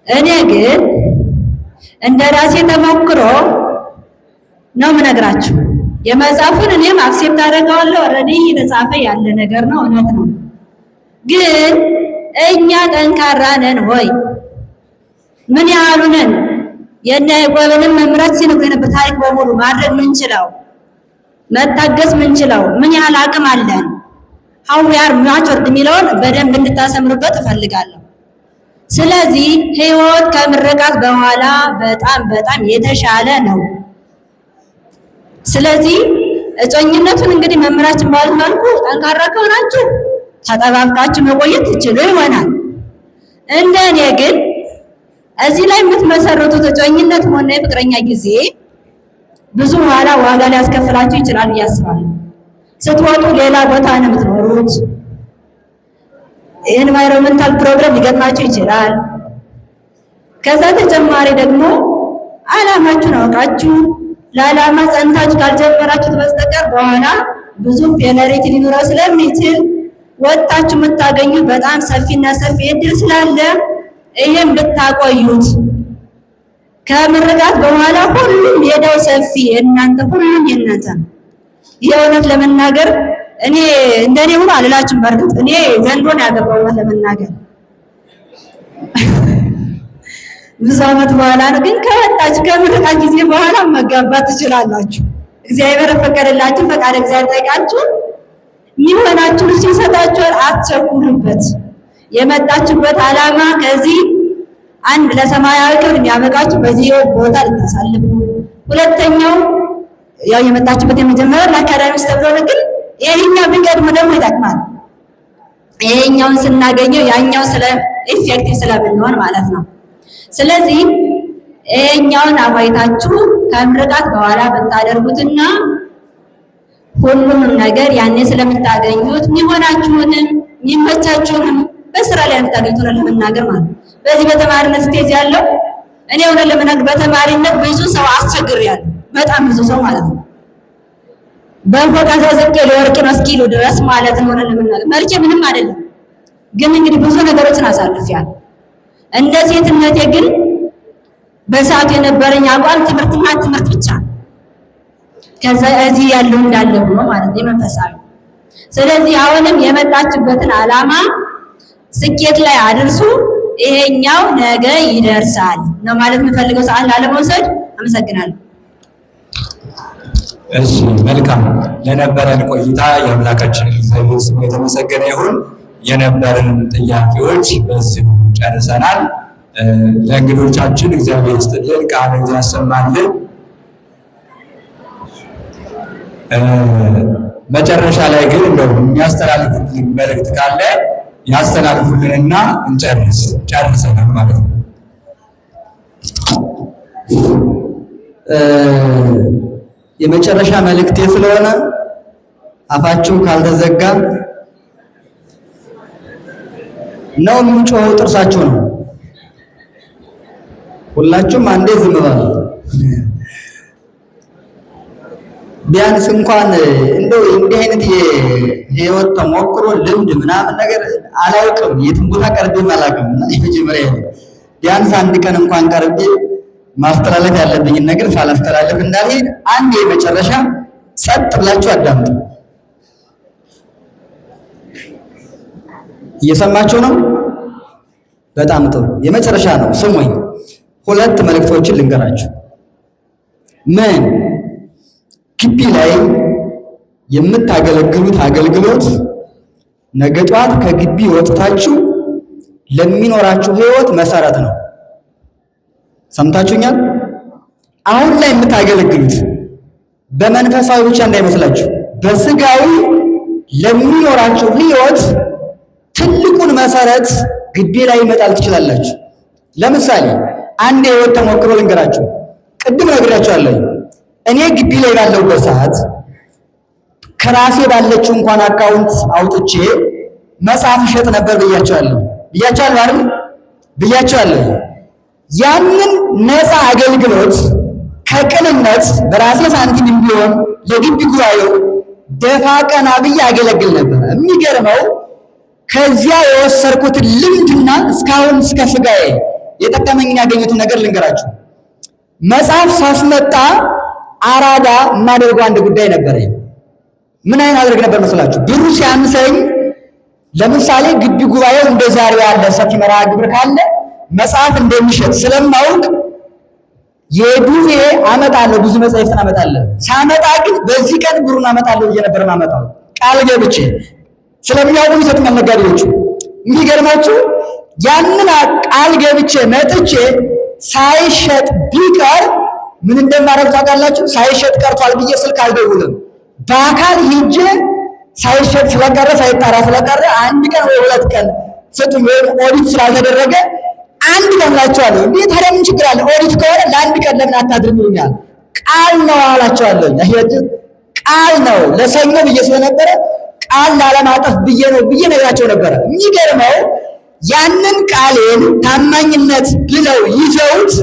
እኔ ግን እንደ ራሴ ተሞክሮ ነው የምነግራችሁ። የመጽሐፉን እኔም accept አደርገዋለሁ። Already እየተጻፈ ያለ ነገር ነው፣ እውነት ነው። ግን እኛ ጠንካራ ነን ወይ? ምን ያህሉ ነን? የእነ ያዕቆብንም መምህራችን ሲነግሩ የነበር ታሪክ በሙሉ ማድረግ ምንችለው፣ መታገስ ምንችለው፣ ምን ያህል አቅም አለን፣ how we are matured የሚለውን በደንብ እንድታሰምሩበት እፈልጋለሁ። ስለዚህ ህይወት ከምርቃት በኋላ በጣም በጣም የተሻለ ነው። ስለዚህ እጮኝነቱን እንግዲህ መምህራችን ባሉት መልኩ ጠንካራ ከሆናችሁ ተጠባብቃችሁ መቆየት ትችሉ ይሆናል። እንደ እኔ ግን እዚህ ላይ የምትመሰርቱት እጮኝነት ሆነ የፍቅረኛ ጊዜ ብዙ ኋላ ዋጋ ሊያስከፍላችሁ ይችላል ብዬ አስባለሁ። ስትወጡ ሌላ ቦታ ነው የምትኖሩት። Environmental problem ሊገጥማችሁ ይችላል። ከዛ ተጨማሪ ደግሞ አላማችሁን አውቃችሁ ለዓላማ ጸንታችሁ ካልጀመራችሁት በስተቀር በኋላ ብዙ failure ሊኖረው ስለሚችል ወጥታችሁ የምታገኙት በጣም ሰፊና ሰፊ እድል ስላለ ይሄን ብታቆዩት፣ ከምርቃት በኋላ ሁሉም ሜዳው ሰፊ የእናንተ፣ ሁሉም የእናንተ ነው። የእውነት ለመናገር እኔ እንደኔ ሆኖ አልላችሁም። በእርግጥ እኔ ዘንድሮ ነው ያገባው፣ እውነት ለመናገር ብዙ ዓመት በኋላ ነው። ግን ከወጣችሁ ከምርቃት ጊዜ በኋላ መጋባት ትችላላችሁ። እግዚአብሔር ፈቀደላችሁ፣ ፈቃደ እግዚአብሔር ጠይቃችሁ የሚሆናችሁ እሱ ይሰጣችኋል። አትቸኩሉበት። የመጣችሁበት ዓላማ ከዚህ አንድ ለሰማያዊ ክብር የሚያበቃችሁ በዚህ ቦታ ልታሳልፉ፣ ሁለተኛው ያው የመጣችሁበት የመጀመሪያው ለ academics ተብሎ ነው። ግን ይሄኛው ቢቀድም ደግሞ ይጠቅማል። ይሄኛውን ስናገኘው ያኛው ስለ effective ስለምንሆን ማለት ነው። ስለዚህ ይሄኛውን አቆይታችሁ ከምርቃት በኋላ ብታደርጉትና ሁሉንም ነገር ያኔ ስለምታገኙት የሚሆናችሁንም የሚመቻችሁንም በስራ ላይ የምታገኙት እውነት ለመናገር ማለት ነው። በዚህ በተማሪነት stage ያለው እኔ እውነት ለመናገር በተማሪነት ብዙ ሰው አስቸግሬያለሁ። በጣም ብዙ ሰው ማለት ነው። በፎቅ አዘዝቄ ለወርቅ ነው እስኪሉ ድረስ ማለት ነው። እውነት ለመናገር መልኬ ምንም አይደለም፣ ግን እንግዲህ ብዙ ነገሮችን አሳልፌያለሁ። እንደ ሴትነቴ ግን በሰዓቱ የነበረኝ አቋም ትምህርትና ትምህርት ብቻ ነው። ከዛ እዚህ ያለው እንዳለ ሆኖ ማለት ነው የመንፈሳዊ። ስለዚህ አሁንም የመጣችበትን ዓላማ ስኬት ላይ አድርሱ። ይሄኛው ነገ ይደርሳል ነው ማለት የምፈልገው። ሰዓት ላለመውሰድ አመሰግናለሁ። እሺ፣ መልካም ለነበረን ቆይታ የአምላካችን እግዚአብሔር ስሙ የተመሰገነ ይሁን። የነበረን ጥያቄዎች በዚሁ ጨርሰናል። ለእንግዶቻችን እግዚአብሔር ይስጥልን፣ ቃሉን ያሰማልን። መጨረሻ ላይ ግን እንደው የሚያስተላልፉልን መልእክት ካለ ያስተላልፉልንና እንጨርስ ጨርሰናል ማለት ነው። የመጨረሻ መልእክቴ ስለሆነ አፋችሁ ካልተዘጋ ነው የሚጮኸው ጥርሳችሁ ነው። ሁላችሁም አንዴ ዝም በሉ። ቢያንስ እንኳን እንደው እንዲህ አይነት የህይወት ተሞክሮ ልምድ ምናምን ነገር አላውቅም፣ የትም ቦታ ቀርቤም አላውቅም እና የመጀመሪያ ነው። ቢያንስ አንድ ቀን እንኳን ቀርቤ ማስተላለፍ ያለብኝን ነገር ሳላስተላለፍ እንዳልሄድ አንድ የመጨረሻ ጸጥ ብላችሁ አዳምጡ። እየሰማችሁ ነው? በጣም ጥሩ። የመጨረሻ ነው፣ ስሙኝ። ሁለት መልእክቶችን ልንገራችሁ። ምን ግቢ ላይ የምታገለግሉት አገልግሎት ነገ ጧት ከግቢ ወጥታችሁ ለሚኖራችሁ ህይወት መሰረት ነው። ሰምታችሁኛል? አሁን ላይ የምታገለግሉት በመንፈሳዊ ብቻ እንዳይመስላችሁ፣ በስጋዊ ለሚኖራችሁ ህይወት ትልቁን መሰረት ግቢ ላይ መጣል ትችላላችሁ። ለምሳሌ አንድ የህይወት ተሞክሮ ልንገራችሁ። ቅድም ነግሬያችኋለሁ። እኔ ግቢ ላይ ባለሁበት ሰዓት ከራሴ ባለችው እንኳን account አውጥቼ መጽሐፍ እሸጥ ነበር ብያቸዋለሁ። ብያቸዋለሁ አይደል? ብያቸዋለሁ። ያንን ነፃ አገልግሎት ከቅንነት በራሴ ሳንቲም እንዲሆን ለግቢ ጉባኤው ደፋ ቀና ብዬ አገለግል ነበር። የሚገርመው ከዚያ የወሰድኩትን ልምድና እስካሁን እስከ ስጋዬ የጠቀመኝን ያገኙትን ነገር ልንገራችሁ። መጽሐፍ ሳስመጣ አራዳ የማደርገው አንድ ጉዳይ ነበረኝ። ምን አይነት አደርግ ነበር መስላችሁ? ብሩ ሲያንሰኝ ለምሳሌ ግቢ ጉባኤው እንደ ዛሬው ያለ ሰፊ መርሃ ግብር ካለ መጽሐፍ እንደሚሸጥ ስለማውቅ የዱቤ አመጣለሁ፣ ብዙ መጽሐፍትን አመጣለሁ። ሳመጣ ግን በዚህ ቀን ብሩን አመጣለሁ ብዬ ነበር የማመጣው ቃል ገብቼ። ስለሚያውቁ ይሰጡኛል ነጋዴዎቹ። የሚገርማችሁ ያንን ቃል ገብቼ መጥቼ ሳይሸጥ ቢቀር ምን እንደማደርግ ታውቃላችሁ? ሳይሸጥ ቀርቷል ብዬ ስልክ አልደውልም። በአካል ሂጄ ሳይሸጥ ስለቀረ ሳይጣራ ስለቀረ አንድ ቀን ወይ ሁለት ቀን ስጡኝ፣ ወይም ኦዲት ስላልተደረገ አንድ ቀን እላቸዋለሁ። እንዴ ታዲያ ምን ችግር አለ? ኦዲት ከሆነ ለአንድ ቀን ለምን አታድርም ይሉኛል። ቃል ነው አላቸዋለሁ። አያችሁ፣ ቃል ነው ለሰኞ ብዬ ስለነበረ ቃል ላለማጠፍ ብዬ ነው ብዬ ነግራቸው ነበረ። የሚገርመው ያንን ቃሌን ታማኝነት ብለው ይዘውት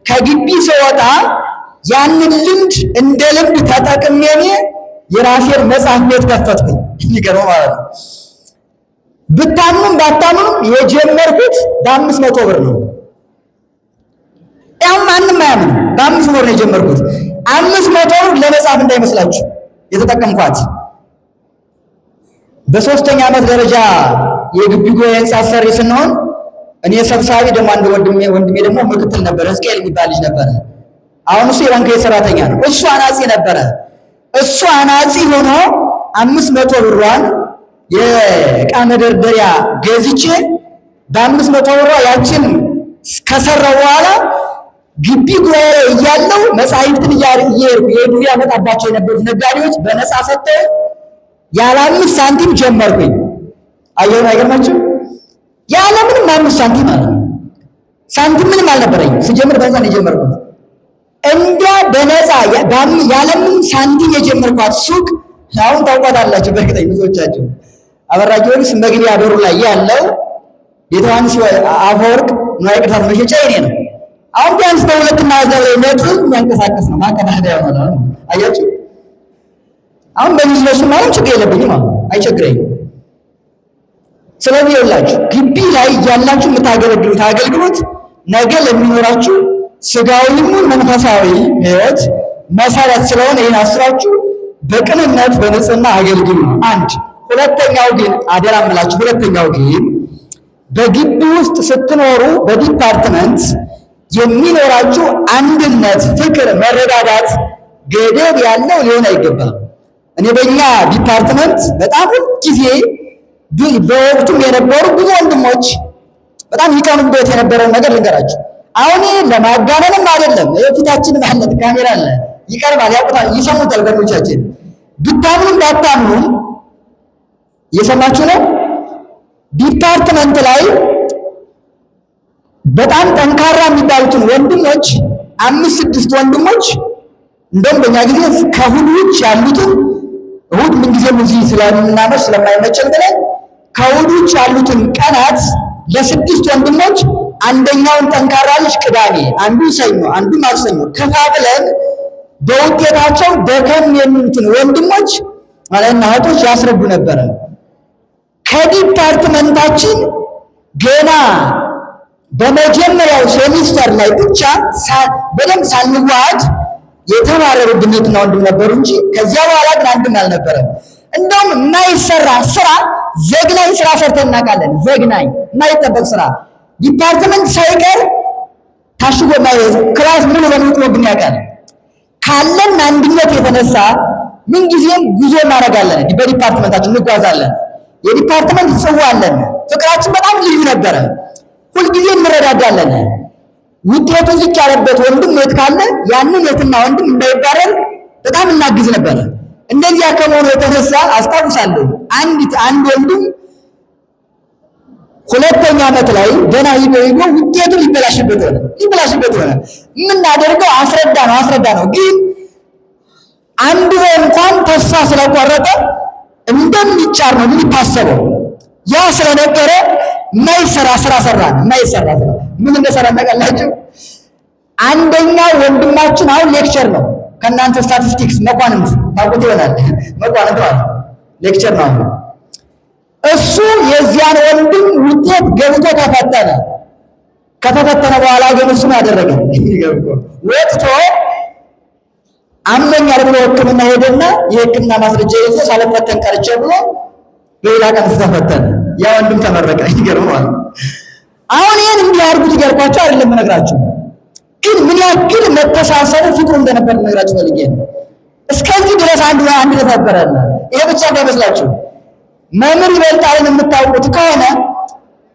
ከግቢ ስወጣ ያንን ልምድ እንደ ልምድ ተጠቅሜ እኔ የራሴን መጽሐፍ ቤት ከፈትኩኝ። የሚገርመው ማለት ነው። ብታምኑም ባታምኑም የጀመርኩት በ500 ብር ነው። ያው ማንም አያምንም። በ500 ብር ነው የጀመርኩት። 500 ብር ለመጽሐፍ እንዳይመስላችሁ የተጠቀምኳት። በሶስተኛ ዓመት ደረጃ የግቢ ጉባኤ ህንጻ ሰሪ ስንሆን እኔ ሰብሳቢ ደግሞ አንድ ወንድሜ ደግሞ ምክትል ነበረ፣ ሕዝቅኤል የሚባል ልጅ ነበረ። አሁን እሱ የባንክ ቤት ሰራተኛ ነው። እሱ አናጺ ነበረ። እሱ አናጺ ሆኖ 500 ብሯን የዕቃ መደርደሪያ ገዝቼ በ500 ብሯ ያችን ከሰራው በኋላ ግቢ ጉባኤ ላይ እያለው መጻሕፍትን እየሄድኩ የዱር ያመጣባቸው የነበሩት ነጋዴዎች በነፃ ሰጥተው ያለ 5 ሳንቲም ጀመርኩኝ። አየሁን? አይገርማችሁ? ያለ ምንም 5 ሳንቲም ማለት ነው። ሳንቲም ምንም አልነበረኝም ስጀምር፣ በነፃ ነው የጀመርኩት። እንዲያ በነፃ ያለምንም ሳንቲም የጀመርኳት ሱቅ አሁን ታውቋታላችሁ በእርግጠኝ ብዙዎቻችሁ። አበራ ጊዮርጊስ መግቢያ በሩ ላይ ያለው ቤተ ዮሐንስ አፈወርቅ ንዋየ ቅድሳት መሸጫ የኔ ነው። አሁን ቢያንስ በሁለትና እዛ ላይ ነጥብ የሚያንቀሳቅስ ነው ማከፋፈያ ነው። አያችሁ፣ አሁን በቢዝነሱ ማለት ችግር የለብኝም፣ አሁን አይቸግረኝም። ስለዚህ ይኸውላችሁ ግቢ ላይ እያላችሁ የምታገለግሉት አገልግሎት ነገ ለሚኖራችሁ ስጋዊም መንፈሳዊ ሕይወት መሰረት ስለሆነ ይህን አስባችሁ በቅንነት በንጽህና አገልግሉ ነው። አንድ ሁለተኛው ግን አደራ እምላችሁ፣ ሁለተኛው ግን በግቢ ውስጥ ስትኖሩ በ department የሚኖራችሁ አንድነት፣ ፍቅር፣ መረዳዳት ገደብ ያለው ሊሆን አይገባም። እኔ በእኛ department በጣም ሁልጊዜ በወቅቱም የነበሩ ብዙ ወንድሞች በጣም ይቀኑበት የነበረውን ነገር ልንገራችሁ። አሁን ለማጋነንም አይደለም፣ ፊታችንም አለ፣ ካሜራ አለ፣ ይቀርባል፣ ያውቁታል፣ ይሰሙታል ጓደኞቻችን። ብታምኑም ባታምኑም እየሰማችሁ ነው። department ላይ በጣም ጠንካራ የሚባሉትን ወንድሞች 5 6 ወንድሞች እንደውም በእኛ ጊዜ ከእሑድ ውጭ ያሉትን እሑድ ምንጊዜም እዚህ ስለምናመሽ ስለማይመቸን ብለን ከእሑድ ውጭ ያሉትን ቀናት ለስድስት ወንድሞች አንደኛውን ጠንካራ ልጅ ቅዳሜ፣ አንዱ ሰኞ፣ አንዱ ማክሰኞ ከፋፍለን በውጤታቸው ደከም የሚሉትን ወንድሞች ማለት እህቶች ያስረዱ ነበረ። ከ department ኣችን ገና በመጀመሪያው ሴሚስተር ላይ ብቻ በደንብ ሳንዋሃድ የተባረሩብን እህትና ወንድም ነበሩ እንጂ ከዚያ በኋላ ግን አንድም አልነበረም። እንደውም የማይሰራ ስራ ዘግናኝ ስራ ሰርተን እናውቃለን። ዘግናኝ የማይጠበቅ ስራ department ሳይቀር ታሽጎ class ሙሉ በሙሉ ጥሎብን ያውቃል። ካለን አንድነት የተነሳ ምንጊዜም ጉዞ እናደርጋለን። በ department ኣችን እንጓዛለን። የ department ጽዋ አለን። ፍቅራችን በጣም ልዩ ነበረ። ሁልጊዜ እንረዳዳለን። ውጤቱ ዝቅ ያለበት ወንድም እህት ካለ ያንን እህትና ወንድም እንዳይባረር በጣም እናግዝ ነበረ። እንደዚያ ከመሆኑ የተነሳ አስታውሳለሁ አንድ ወንድም ሁለተኛ ዓመት ላይ ገና ሂዶ ሂዶ ውጤቱ ውጤቱ ሊበላሽበት ሆነ፣ ሊበላሽበት ሆነ። የምናደርገው አስረዳ ነው አስረዳ ነው። ግን አንብቦ እንኳን ተስፋ ስለቆረጠ እንደሚጫር ነው የሚታሰበው። ያ ስለነበረ የማይሰራ ስራ ሰራን። የማይሰራ ስራ ምን እንደሰራ ታውቃላችሁ? አንደኛው ወንድማችን አሁን lecturer ነው። ከእናንተ ስታቲስቲክስ መኳንንት ታውቁት ይሆናል። መኳንንት ማለት lecturer ነው አሁን። እሱ የዚያን ወንድም ውጤት ገብቶ ተፈተነ። ከተፈተነ በኋላ ግን እሱ ምን አደረገ? ወጥቶ አመኛል ብሎ ሕክምና ሄደና የሕክምና ማስረጃ ይዞ ሳልፈተን ቀርቼ ብሎ በሌላ ቀን ተፈተነ። ያ ወንድም ተመረቀ። ይገርማል። አሁን ይሄን እንዲህ አድርጉት እያልኳቸው አይደለም የምነግራችሁ፣ ግን ምን ያክል መተሳሰቡ ፍቅሩ እንደነበር ልነግራችሁ ፈልጌ ነው። እስከዚህ ድረስ አንድ አንድ ነበረና ይሄ ብቻ እንዳይመስላችሁ። መምህር ይበልጣልን የምታውቁት ከሆነ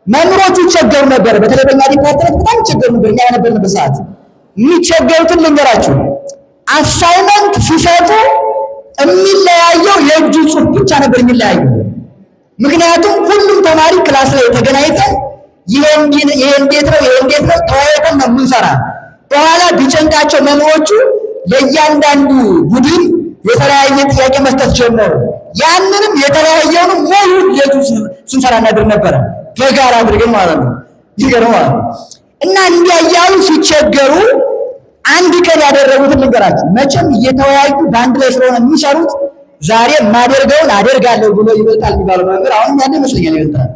መምህሮቹ ይቸገሩ ነበር። በተለይ በእኛ department በጣም ይቸገሩ ነበር። እኛ በነበርንበት ሰዓት የሚቸገሩትን ልንገራችሁ። Assignment ሲሰጡ የሚለያየው የእጁ ጽሑፍ ብቻ ነበር የሚለያየው። ምክንያቱም ሁሉም ተማሪ class ላይ ተገናኝተን ይሄ እንዴት ነው ይሄ እንዴት ነው ተወያይተን ነው የምንሰራ። በኋላ ቢጨንቃቸው መምህሮቹ ለእያንዳንዱ ቡድን የተለያየ ጥያቄ መስጠት ጀመሩ። ያንንም የተለያየውንም ሙሉ የቱ ስንሰራ እናድር ነበረ በጋራ አድርገን ማለት ነው። ይገርማል። እና እንዲያ እያሉ ሲቸገሩ አንድ ቀን ያደረጉትን ልንገራችሁ። መቼም እየተወያዩ በአንድ ላይ ስለሆነ የሚሰሩት ዛሬ ማደርገውን አደርጋለሁ ብሎ ይበልጣል የሚባለው መምህር አሁንም ያለ ይመስለኛል። ይበልጣል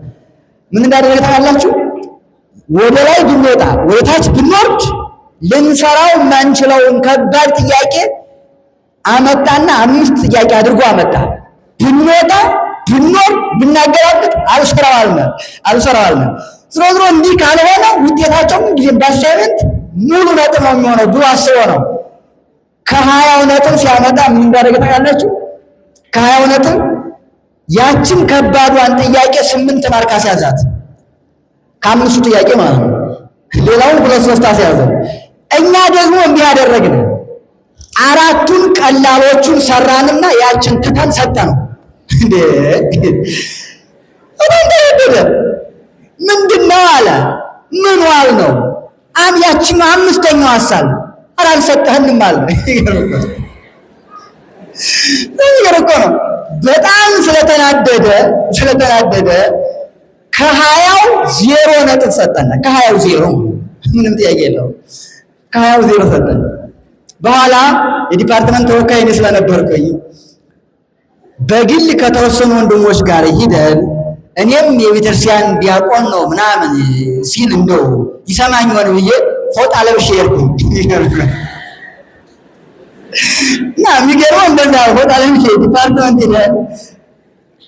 ምን እንዳደረገ ታውቃላችሁ? ወደ ላይ ብንወጣ ወደ ታች ብንወርድ ልንሰራው የማንችለውን ከባድ ጥያቄ አመጣና 5 ጥያቄ አድርጎ አመጣ። ብንወጣ ብንወርድ ብናገላብጥ አልሰራው አልነ አልሰራው አልነ። ዝሮ ዝሮ እንዲህ ካልሆነ ውጤታቸው ምን ጊዜም በ assignment ሙሉ ነጥብ ነው የሚሆነው ብሎ አስቦ ነው። ከ20 ነጥብ ሲያመጣ ምን እንዳደረገ ታውቃላችሁ? ከ20 ነጥብ ያችን ከባዷን ጥያቄ 8 mark አስያዛት። ከ5ቱ ጥያቄ ማለት ነው። ሌላውን 2 3 አስያዘ። እኛ ደግሞ እንዲህ አደረግን። 4ቱን ቀላሎቹን ሰራንና ያችን ትተን ሰጠነው። እንዴ በጣም ተናደደ። ምንድነው አለ። ምን ዋል ነው ያችን 5ኛው ሐሳብ ኧረ አልሰጠህንም አለ። ይገርም እኮ ነው። በጣም ስለተናደደ ከ20 0 ነጥብ ሰጠን። ከ20 0 ምንም ጥያቄ የለውም። ከ20 0 ሰጠን። በኋላ የ department ተወካይ እኔ ስለነበርኩኝ በግል ከተወሰኑ ወንድሞች ጋር ሂደን እኔም የቤተክርስቲያን ዲያቆን ነው ምናምን ሲል እንደው ይሰማኝ ሆነ ብዬ ፎጣ ለብሼ ሄድኩኝ። እና የሚገርመው እንደዛ ፎጣ ለብሼ department ሄደን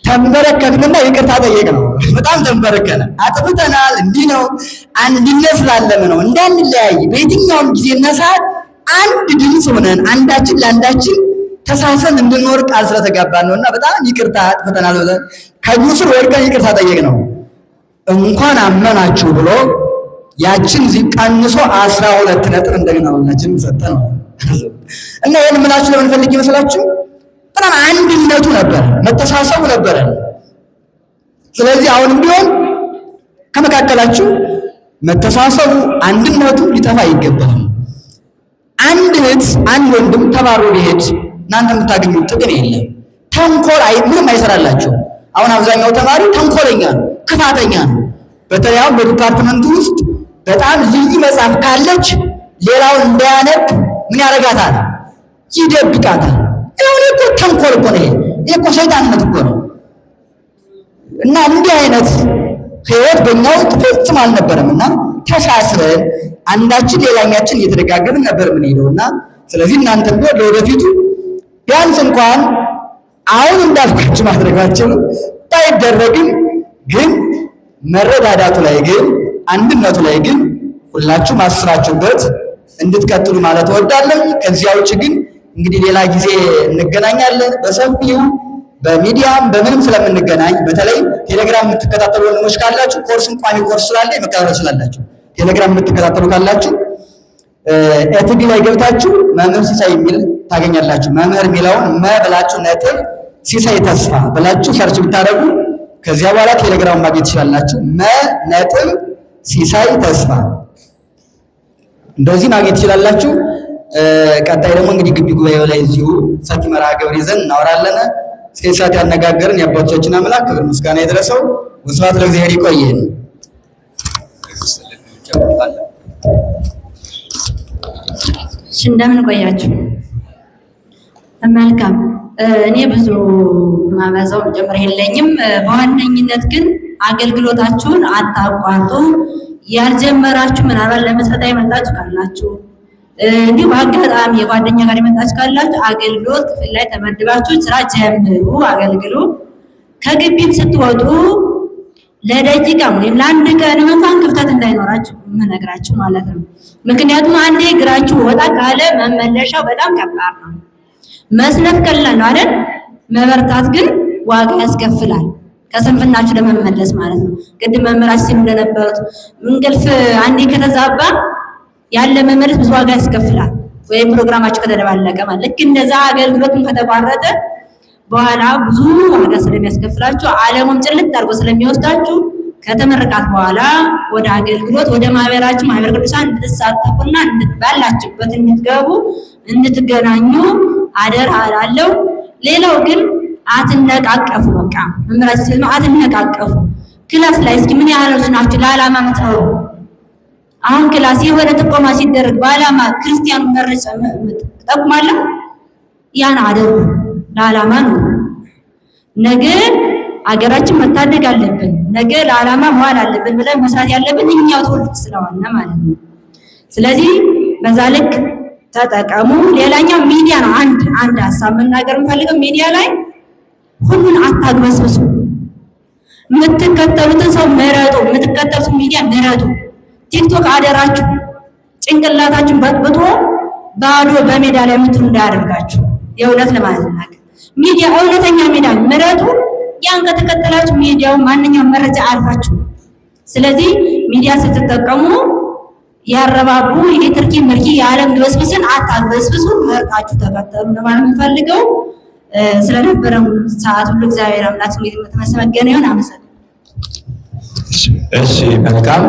ተንበረከክንና ይቅርታ ጠየቅነው። በጣም ተንበረከነ። አጥፍተናል፣ እንዲህ ነው አንድነት ስላለን ነው እንዳንለያይ በየትኛውም ጊዜና ሰዓት አንድ ድምፅ ሆነን አንዳችን ለአንዳችን ተሳሰን እንድንኖር ቃል ስለተጋባን ነውና በጣም ይቅርታ አጥፍተናል ብለን ከእግሩ ስር ወድቀን ይቅርታ ጠየቅነው። እንኳን አመናችሁ ብሎ ያችን ቀንሶ 12 ነጥብ እንደገና ሁላችንም ሰጠን። እና ይሄን ምላችሁ ለምን ፈልጌ ይመስላችሁ? በጣም አንድነቱ ነበር፣ መተሳሰቡ ነበር። ስለዚህ አሁንም ቢሆን ከመካከላችሁ መተሳሰቡ አንድነቱ ሊጠፋ አይገባም። አንድ እህት አንድ ወንድም ተባሮ ቢሄድ እናንተ የምታገኙት ጥቅም የለም። ተንኮል ምንም አይሰራላችሁም። አሁን አብዛኛው ተማሪ ተንኮለኛ ነው፣ ክፋተኛ ነው። በተለይ አሁን በ department ኡ ውስጥ በጣም ልዩ መጽሐፍ ካለች ሌላውን እንዳያነብ ምን ያደርጋታል? ይደብቃታል። ይሄ እኮ ተንኮል እኮ ነው። ይሄ እኮ ሰይጣንነት እኮ ነው። እና እንዲህ አይነት ህይወት በእኛ ውስጥ ፈጽሞ አልነበረም። እና ተሳስረን አንዳችን ሌላኛችን እየተደጋገፍን ነበር የምንሄደውና ስለዚህ እናንተም ቢሆን ለወደፊቱ ቢያንስ እንኳን አሁን እንዳልኳችሁ ማድረጋችሁ ባይደረግም ግን መረዳዳቱ ላይ ግን አንድነቱ ላይ ግን ሁላችሁም አስራችሁበት እንድትቀጥሉ ማለት እወዳለሁ። ከዚያ ውጭ ግን እንግዲህ ሌላ ጊዜ እንገናኛለን በሰፊው በሚዲያም በምንም ስለምንገናኝ በተለይ ቴሌግራም የምትከታተሉ ወንድሞች ካላችሁ ኮርስም ቋሚ ኮርስ ስላለ መከታተል ስላላችሁ ቴሌግራም የምትከታተሉ ካላችሁ FB ላይ ገብታችሁ መምህር ሲሳይ የሚል ታገኛላችሁ። መምህር የሚለውን መ ብላችሁ ነጥብ ሲሳይ ተስፋ ብላችሁ search ብታደርጉ ከዚያ በኋላ ቴሌግራም ማግኘት ትችላላችሁ። መ ነጥብ ሲሳይ ተስፋ እንደዚህ ማግኘት ትችላላችሁ። ቀጣይ ደግሞ እንግዲህ ግቢ ጉባኤው ላይ እዚሁ ሰፊ መርሃ ግብር ይዘን እናወራለን። እስከዚህ ሰዓት ያነጋገርን የአባቶቻችን አምላክ ክብር ምስጋና ይድረሰው። ወስብሐት ለእግዚአብሔር። ይቆየን። እሺ እንደምን ቆያችሁ? መልካም። እኔ ብዙ ማበዛው ጭምር የለኝም። በዋነኝነት ግን አገልግሎታችሁን አታቋርጡ። ያልጀመራችሁ ምናልባት ለምስረታ የመጣችሁ ካላችሁ፣ እንዲሁም አጋጣሚ የጓደኛ ጋር የመጣችሁ ካላችሁ አገልግሎት ክፍል ላይ ተመድባችሁ ስራ ጀምሩ፣ አገልግሉ። ከግቢም ስትወጡ ለደቂቃም ወይም ለአንድ ቀን እንኳን ክፍተት እንዳይኖራችሁ የምነግራችሁ ማለት ነው። ምክንያቱም አንዴ እግራችሁ ወጣ ካለ መመለሻው በጣም ከባድ ነው። መስነፍ ቀላል ነው አይደል? መበርታት ግን ዋጋ ያስከፍላል። ከስንፍናችሁ ለመመለስ ማለት ነው። ቅድም መምህራችን ሲሉ እንደነበሩት እንቅልፍ አንዴ ከተዛባ ያለ መመለስ ብዙ ዋጋ ያስከፍላል። ወይም ፕሮግራማችሁ ከተደባለቀ ማለት ልክ እንደዛ አገልግሎትም ከተቋረጠ በኋላ ብዙ ዋጋ ስለሚያስከፍላችሁ ዓለሙም ጭልጥ አድርጎ ስለሚወስዳችሁ ከተመረቃት በኋላ ወደ አገልግሎት ወደ ማህበራችሁ ማህበረ ቅዱሳን እንድትሳተፉና ባላችሁበት እንድትገቡ እንድትገናኙ አደራ እላለሁ። ሌላው ግን አትነቃቀፉ። በቃ መምህራችን ሲሉ አትነቃቀፉ። class ላይ እስኪ ምን ያህሎች ናችሁ ለዓላማ የምትኖሩ? አሁን class የሆነ ጥቆማ ሲደረግ በዓላማ ክርስቲያኑ መረጫ ጠቁማለሁ። ያን አደርጉ፣ ለዓላማ ነው። ነገ አገራችን መታደግ አለብን፣ ነገ ለዓላማ መዋል አለብን ብለን መስራት ያለብን እኛው ትውልድ ስለሆነ ማለት ነው። ስለዚህ በዛ ልክ ተጠቀሙ። ሌላኛው ሚዲያ ነው። አንድ ሀሳብ መናገር የምፈልገው ሚዲያ ላይ ሁሉን አታግበስብሱ። የምትከተሉትን ሰው ምረጡ። የምትከተሉትን ሚዲያ ምረጡ። ቲክቶክ አደራችሁ ጭንቅላታችሁን በጥብጦ ባዶ በሜዳ ላይ የምትሉ እንዳያደርጋችሁ የእውነት ለማለት ሚዲያ እውነተኛ ሚዲያ ምረጡ። ያን ከተከተላችሁ ሚዲያው ማንኛውም መረጃ አልፋችሁ። ስለዚህ ሚዲያ ስትጠቀሙ ያረባቡ ይሄ ትርኪ ምርኪ የዓለም ግበስብስን አታግበስብሱ፣ መርጣችሁ ተከተሉ ለማለት የምፈልገው። ስለነበረን ሰዓት ሁሉ እግዚአብሔር አምላክ ስሙ የተመሰገነ ይሁን። አመሰግናለሁ። እሺ መልካም።